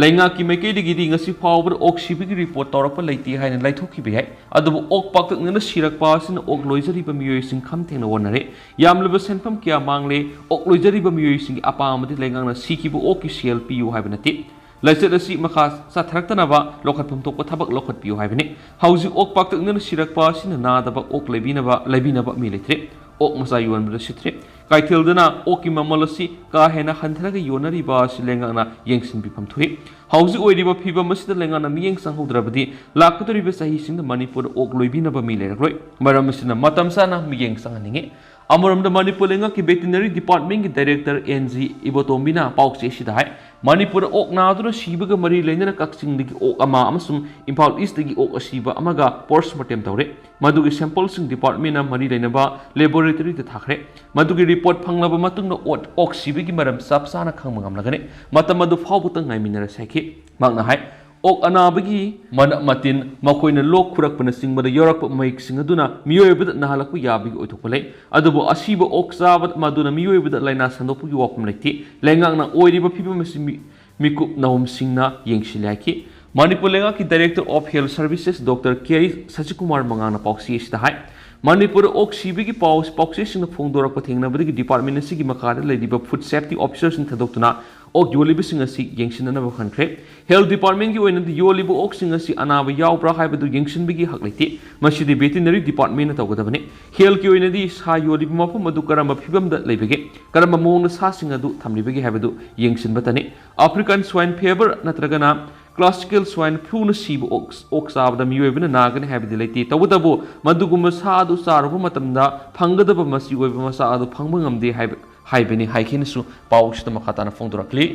ꯂꯩꯉꯥꯛꯀꯤ ꯃꯥꯏꯀꯩꯗꯒꯤꯗꯤ ꯉꯁꯤ ꯐꯥꯎꯕꯗ ꯑꯣꯛ ꯁꯤꯕꯒꯤ ꯔꯤꯄꯣꯔꯠ ꯇꯧꯔꯛꯄ ꯂꯩꯇꯦ ꯍꯥꯏꯅ ꯂꯥꯏꯊꯣꯛꯈꯤꯕ ꯌꯥꯏ꯫ ꯑꯗꯨꯕꯨ ꯑꯣꯛ ꯄꯥꯛꯇꯛꯅꯅ ꯁꯤꯔꯛꯄ ꯑꯁꯤꯅ ꯑꯣꯛ ꯂꯣꯏꯖꯔꯤꯕ ꯃꯤꯑꯣꯏꯁꯤꯡ ꯈꯝ ꯊꯦꯡꯅ ꯋꯥꯅꯔꯦ꯫ ꯌꯥꯝꯂꯕ ꯁꯦꯟꯐꯝ ꯀꯌꯥ ꯃꯥꯡꯂꯦ꯫ ꯑꯣꯛ ꯂꯣꯏꯖꯔꯤꯕ ꯃꯤꯑꯣꯏꯁꯤꯡꯒꯤ ꯑꯄꯥꯝꯕꯗꯤ ꯂꯩꯉꯥꯛꯅ ꯁꯤꯈꯤꯕ ꯑꯣꯛꯀꯤ ꯁꯦꯜ ꯄꯤꯌꯨ ꯍꯥꯏꯕ ꯅꯠꯇꯦ꯫ ꯂꯥꯏꯆꯠ ꯑꯁꯤ ꯃꯈꯥ ꯆꯠꯊꯔꯛꯇꯅꯕ ꯂꯧꯈꯠꯐꯝ ꯊꯣꯛꯄ ꯊꯕꯛ ꯂꯧꯈꯠꯄꯤꯌꯨ ꯍꯥꯏꯕꯅꯤ꯫ ꯍꯧꯖꯤꯛ ꯑꯣꯛ ꯄꯥꯛꯇꯛꯅꯅ ꯁꯤꯔꯛꯄ ꯑꯁꯤꯅ ꯅꯥꯗꯕ ꯑꯣꯛ ꯂꯩꯕꯤꯅꯕ, ꯂꯩꯕꯤꯅꯕ ꯃꯤ ꯂꯩꯇ꯭ꯔꯦ꯫ ꯑꯣꯛ ꯃꯆꯥ ꯌꯣꯟꯕꯗ ꯁꯤꯠꯇ꯭ꯔꯦ꯫ ꯀꯩꯊꯦꯜꯗꯅ ꯑꯣꯛꯀꯤ ꯃꯃꯜ ꯑꯁꯤ ꯀꯥ ꯍꯦꯟꯅ ꯍꯟꯊꯔꯒ ꯌꯣꯟꯅꯔꯤꯕ ꯑꯁꯤ ꯂꯩꯉꯥꯛꯅ ꯌꯦꯡꯁꯤꯟꯕꯤꯐꯝ ꯊꯣꯛꯏ꯫ ꯍꯧꯖꯤꯛ ꯑꯣꯏꯔꯤꯕ ꯐꯤꯕꯝ ꯑꯁꯤꯗ ꯂꯩꯉꯥꯛꯅ ꯃꯤꯠꯌꯦꯡ ꯆꯪꯍꯧꯗ꯭ꯔꯕꯗꯤ ꯂꯥꯛꯀꯗꯧꯔꯤꯕ ꯆꯍꯤꯁꯤꯡꯗ ꯃꯅꯤꯄꯨꯔꯗ ꯑꯣꯛ ꯂꯣꯏꯕꯤꯅꯕ ꯃꯤ ꯂꯩꯔꯛꯂꯣꯏ꯫ ꯃꯔꯝ ꯑꯁꯤꯅ ꯃꯇꯝ ꯆꯥꯅ ꯃꯤꯠꯌꯦꯡ ꯆꯪꯍꯟꯅꯤꯡꯏ꯫ ꯑꯃꯔꯣꯝꯗ ꯃꯅꯤꯄꯨꯔ ꯂꯩꯉꯥꯛꯀꯤ ꯚꯦꯇꯤꯅꯔꯤ ꯗꯤꯄꯥꯔꯠꯃꯦꯟꯒꯤ ꯗꯥꯏꯔꯦꯛꯇꯔ ꯑꯦꯟ ꯖꯤ ꯏꯕꯣꯇꯣꯝꯕꯤꯅ ꯄꯥꯎꯆꯦ ꯑꯁꯤꯗ ꯍꯥꯏ, ꯃꯅꯤꯄꯨꯔꯗ ꯑꯣꯛ ꯅꯥꯗꯨꯅ ꯁꯤꯕꯒ ꯃꯔꯤ ꯂꯩꯅꯅ ꯀꯛꯆꯤꯡꯗꯒꯤ ꯑꯣꯛ ꯑꯃ ꯑꯃꯁꯨꯡ ꯏꯝꯐꯥꯜ ꯏꯁꯇꯒꯤ ꯑꯣꯛ ꯑꯁꯤꯕ ꯑꯃꯒ ꯄꯣꯁꯃꯣꯔꯇꯦꯝ ꯇꯧꯔꯦ꯫ ꯃꯗꯨꯒꯤ ꯁꯦꯝꯄꯜꯁꯤꯡ ꯗꯤꯄꯥꯔꯠꯃꯦꯟꯅ ꯃꯔꯤ ꯂꯩꯅꯕ ꯂꯦꯕꯣꯔꯦꯇꯔꯤꯗ ꯊꯥꯈ꯭ꯔꯦ꯫ ꯃꯗꯨꯒꯤ ꯔꯤꯄꯣꯔꯠ ꯐꯪꯂꯕ ꯃꯇꯨꯡꯗ ꯑꯣꯠ-, ꯑꯣꯛ ꯁꯤꯕꯒꯤ ꯃꯔꯝ ꯆꯞ ꯆꯥꯅ ꯈꯪꯕ ꯉꯝꯂꯒꯅꯤ꯫ ꯃꯇꯝ ꯑꯗꯨ ꯐꯥꯎꯕꯇ ꯉꯥꯏꯃꯤꯟꯅꯔꯁꯤ ꯍꯥꯏꯈꯤ꯫ ꯃꯍꯥꯛꯅ ꯍꯥꯏ, ꯑꯣꯛ ꯑꯅꯥꯕꯒꯤ ꯃꯅꯞ ꯃꯇꯤꯟ, ꯃꯈꯣꯏꯅ ꯂꯣꯛ ꯈꯨꯔꯛꯄꯅꯆꯤꯡꯕꯗ ꯌꯥꯎꯔꯛꯄ ꯃꯍꯤꯛꯁꯤꯡ ꯑꯗꯨꯅ ꯃꯤꯑꯣꯏꯕꯗ ꯅꯥꯍꯜꯂꯛꯄ ꯌꯥꯕꯒꯤ ꯑꯣꯏꯊꯣꯛꯄ ꯂꯩ꯫ ꯑꯗꯨꯕꯨ ꯑꯁꯤꯕ ꯑꯣꯛ ꯆꯥꯕ ꯃꯗꯨꯅ ꯃꯤꯑꯣꯏꯕꯗ ꯂꯥꯏꯅꯥ ꯁꯟꯗꯣꯛꯄꯒꯤ ꯋꯥꯐꯝ ꯂꯩꯇꯦ꯫ ꯂꯩꯉꯥꯛꯅ ꯑꯣꯏꯔꯤꯕ ꯐꯤꯕꯝ ꯑꯁꯤ ꯃꯤ-, ꯃꯤꯀꯨꯞ ꯅꯥꯍꯨꯝꯁꯤꯡꯅ ꯌꯦꯡꯁꯤꯜꯂꯦ ꯍꯥꯏꯈꯤ꯫ ꯃꯅꯤꯄꯨꯔ ꯂꯩꯉꯥꯛꯀꯤ director of health services doctor K I Sachikumar ꯃꯉꯥꯡꯅ ꯄꯥꯎꯆꯦ ꯑꯁꯤꯗ ꯍꯥꯏ, ꯃꯅꯤꯄꯨꯔꯗ ꯑꯣꯛ ꯁꯤꯕꯒꯤ ꯄꯥꯎ, ꯄꯥꯎꯆꯦꯁꯤꯡꯅ ꯐꯣꯡꯗꯣꯔꯛꯄ ꯊꯦꯡꯅꯕꯗꯒꯤ ꯗꯤꯄꯥꯔꯠꯃꯦꯟ ꯑꯁꯤꯒꯤ ꯃꯈꯥꯗ ꯂꯩꯔꯤꯕ ꯐꯨꯗ ꯁꯦꯐꯇꯤ ꯑꯣꯐꯤꯁꯔꯁꯤꯡ ꯊꯥꯗꯣꯛꯇꯨꯅ ꯑꯣꯛ ꯌꯣꯜꯂꯤꯕꯁꯤꯡ ꯑꯁꯤ ꯌꯦꯡꯁꯤꯟꯅꯅꯕ ꯈꯟꯈ꯭ꯔꯦ꯫ Health Department ꯀꯤ ꯑꯣꯏꯅꯗꯤ ꯌꯣꯜꯂꯤꯕ ꯑꯣꯛꯁꯤꯡ ꯑꯁꯤ ꯑꯅꯥꯕ ꯌꯥꯎꯕ꯭ꯔꯥ ꯍꯥꯏꯕꯗꯨ ꯌꯦꯡꯁꯤꯟꯕꯒꯤ ꯍꯛ ꯂꯩꯇꯦ꯫ ꯃꯁꯤꯗꯤ Veterinary Department ꯅ ꯇꯧꯒꯗꯕꯅꯤ꯫ Health ꯀꯤ ꯑꯣꯏꯅꯗꯤ ꯁꯥ ꯌꯣꯜꯂꯤꯕ ꯃꯐꯝ ꯑꯗꯨ ꯀꯔꯝꯕ ꯐꯤꯕꯝꯗ ꯂꯩꯕꯒꯦ, ꯀꯔꯝꯕ ꯃꯑꯣꯡꯗ ꯁꯥꯁꯤꯡ ꯑꯗꯨ ꯊꯝꯂꯤꯕꯒꯦ ꯍꯥꯏꯕꯗꯨ ꯌꯦꯡꯁꯤꯟꯕꯇꯅꯤ꯫ African Swine Fever ꯅꯠꯇ꯭ꯔꯒꯅ Classical Swine Flu ꯅ ꯁꯤꯕ ꯑꯣꯛ, ꯑꯣꯛ ꯆꯥꯕꯗ ꯃꯤꯑꯣꯏꯕꯅ ꯅꯥꯒꯅꯤ ꯍꯥꯏꯕꯗꯤ ꯂꯩꯇꯦ꯫ ꯇꯧꯕꯇꯕꯨ ꯃꯗꯨꯒꯨꯝꯕ ꯁꯥ ꯑꯗꯨ ꯆꯥꯔꯨꯕ ꯃꯇꯝꯗ ꯐꯪꯒꯗꯕ ꯃꯆꯤ ꯑꯣꯏꯕ ꯃꯆꯥ ꯑꯗꯨ ꯐꯪꯕ ꯉꯝꯗꯦ ꯍꯥꯏꯕ, ꯍꯥꯏꯕꯅꯤ ꯍꯥꯏꯈꯤꯅꯁꯨ ꯄꯥꯎꯁꯤꯗ ꯃꯈꯥ ꯇꯥꯅ ꯐꯣꯡꯗꯣꯔꯛꯂꯤ꯫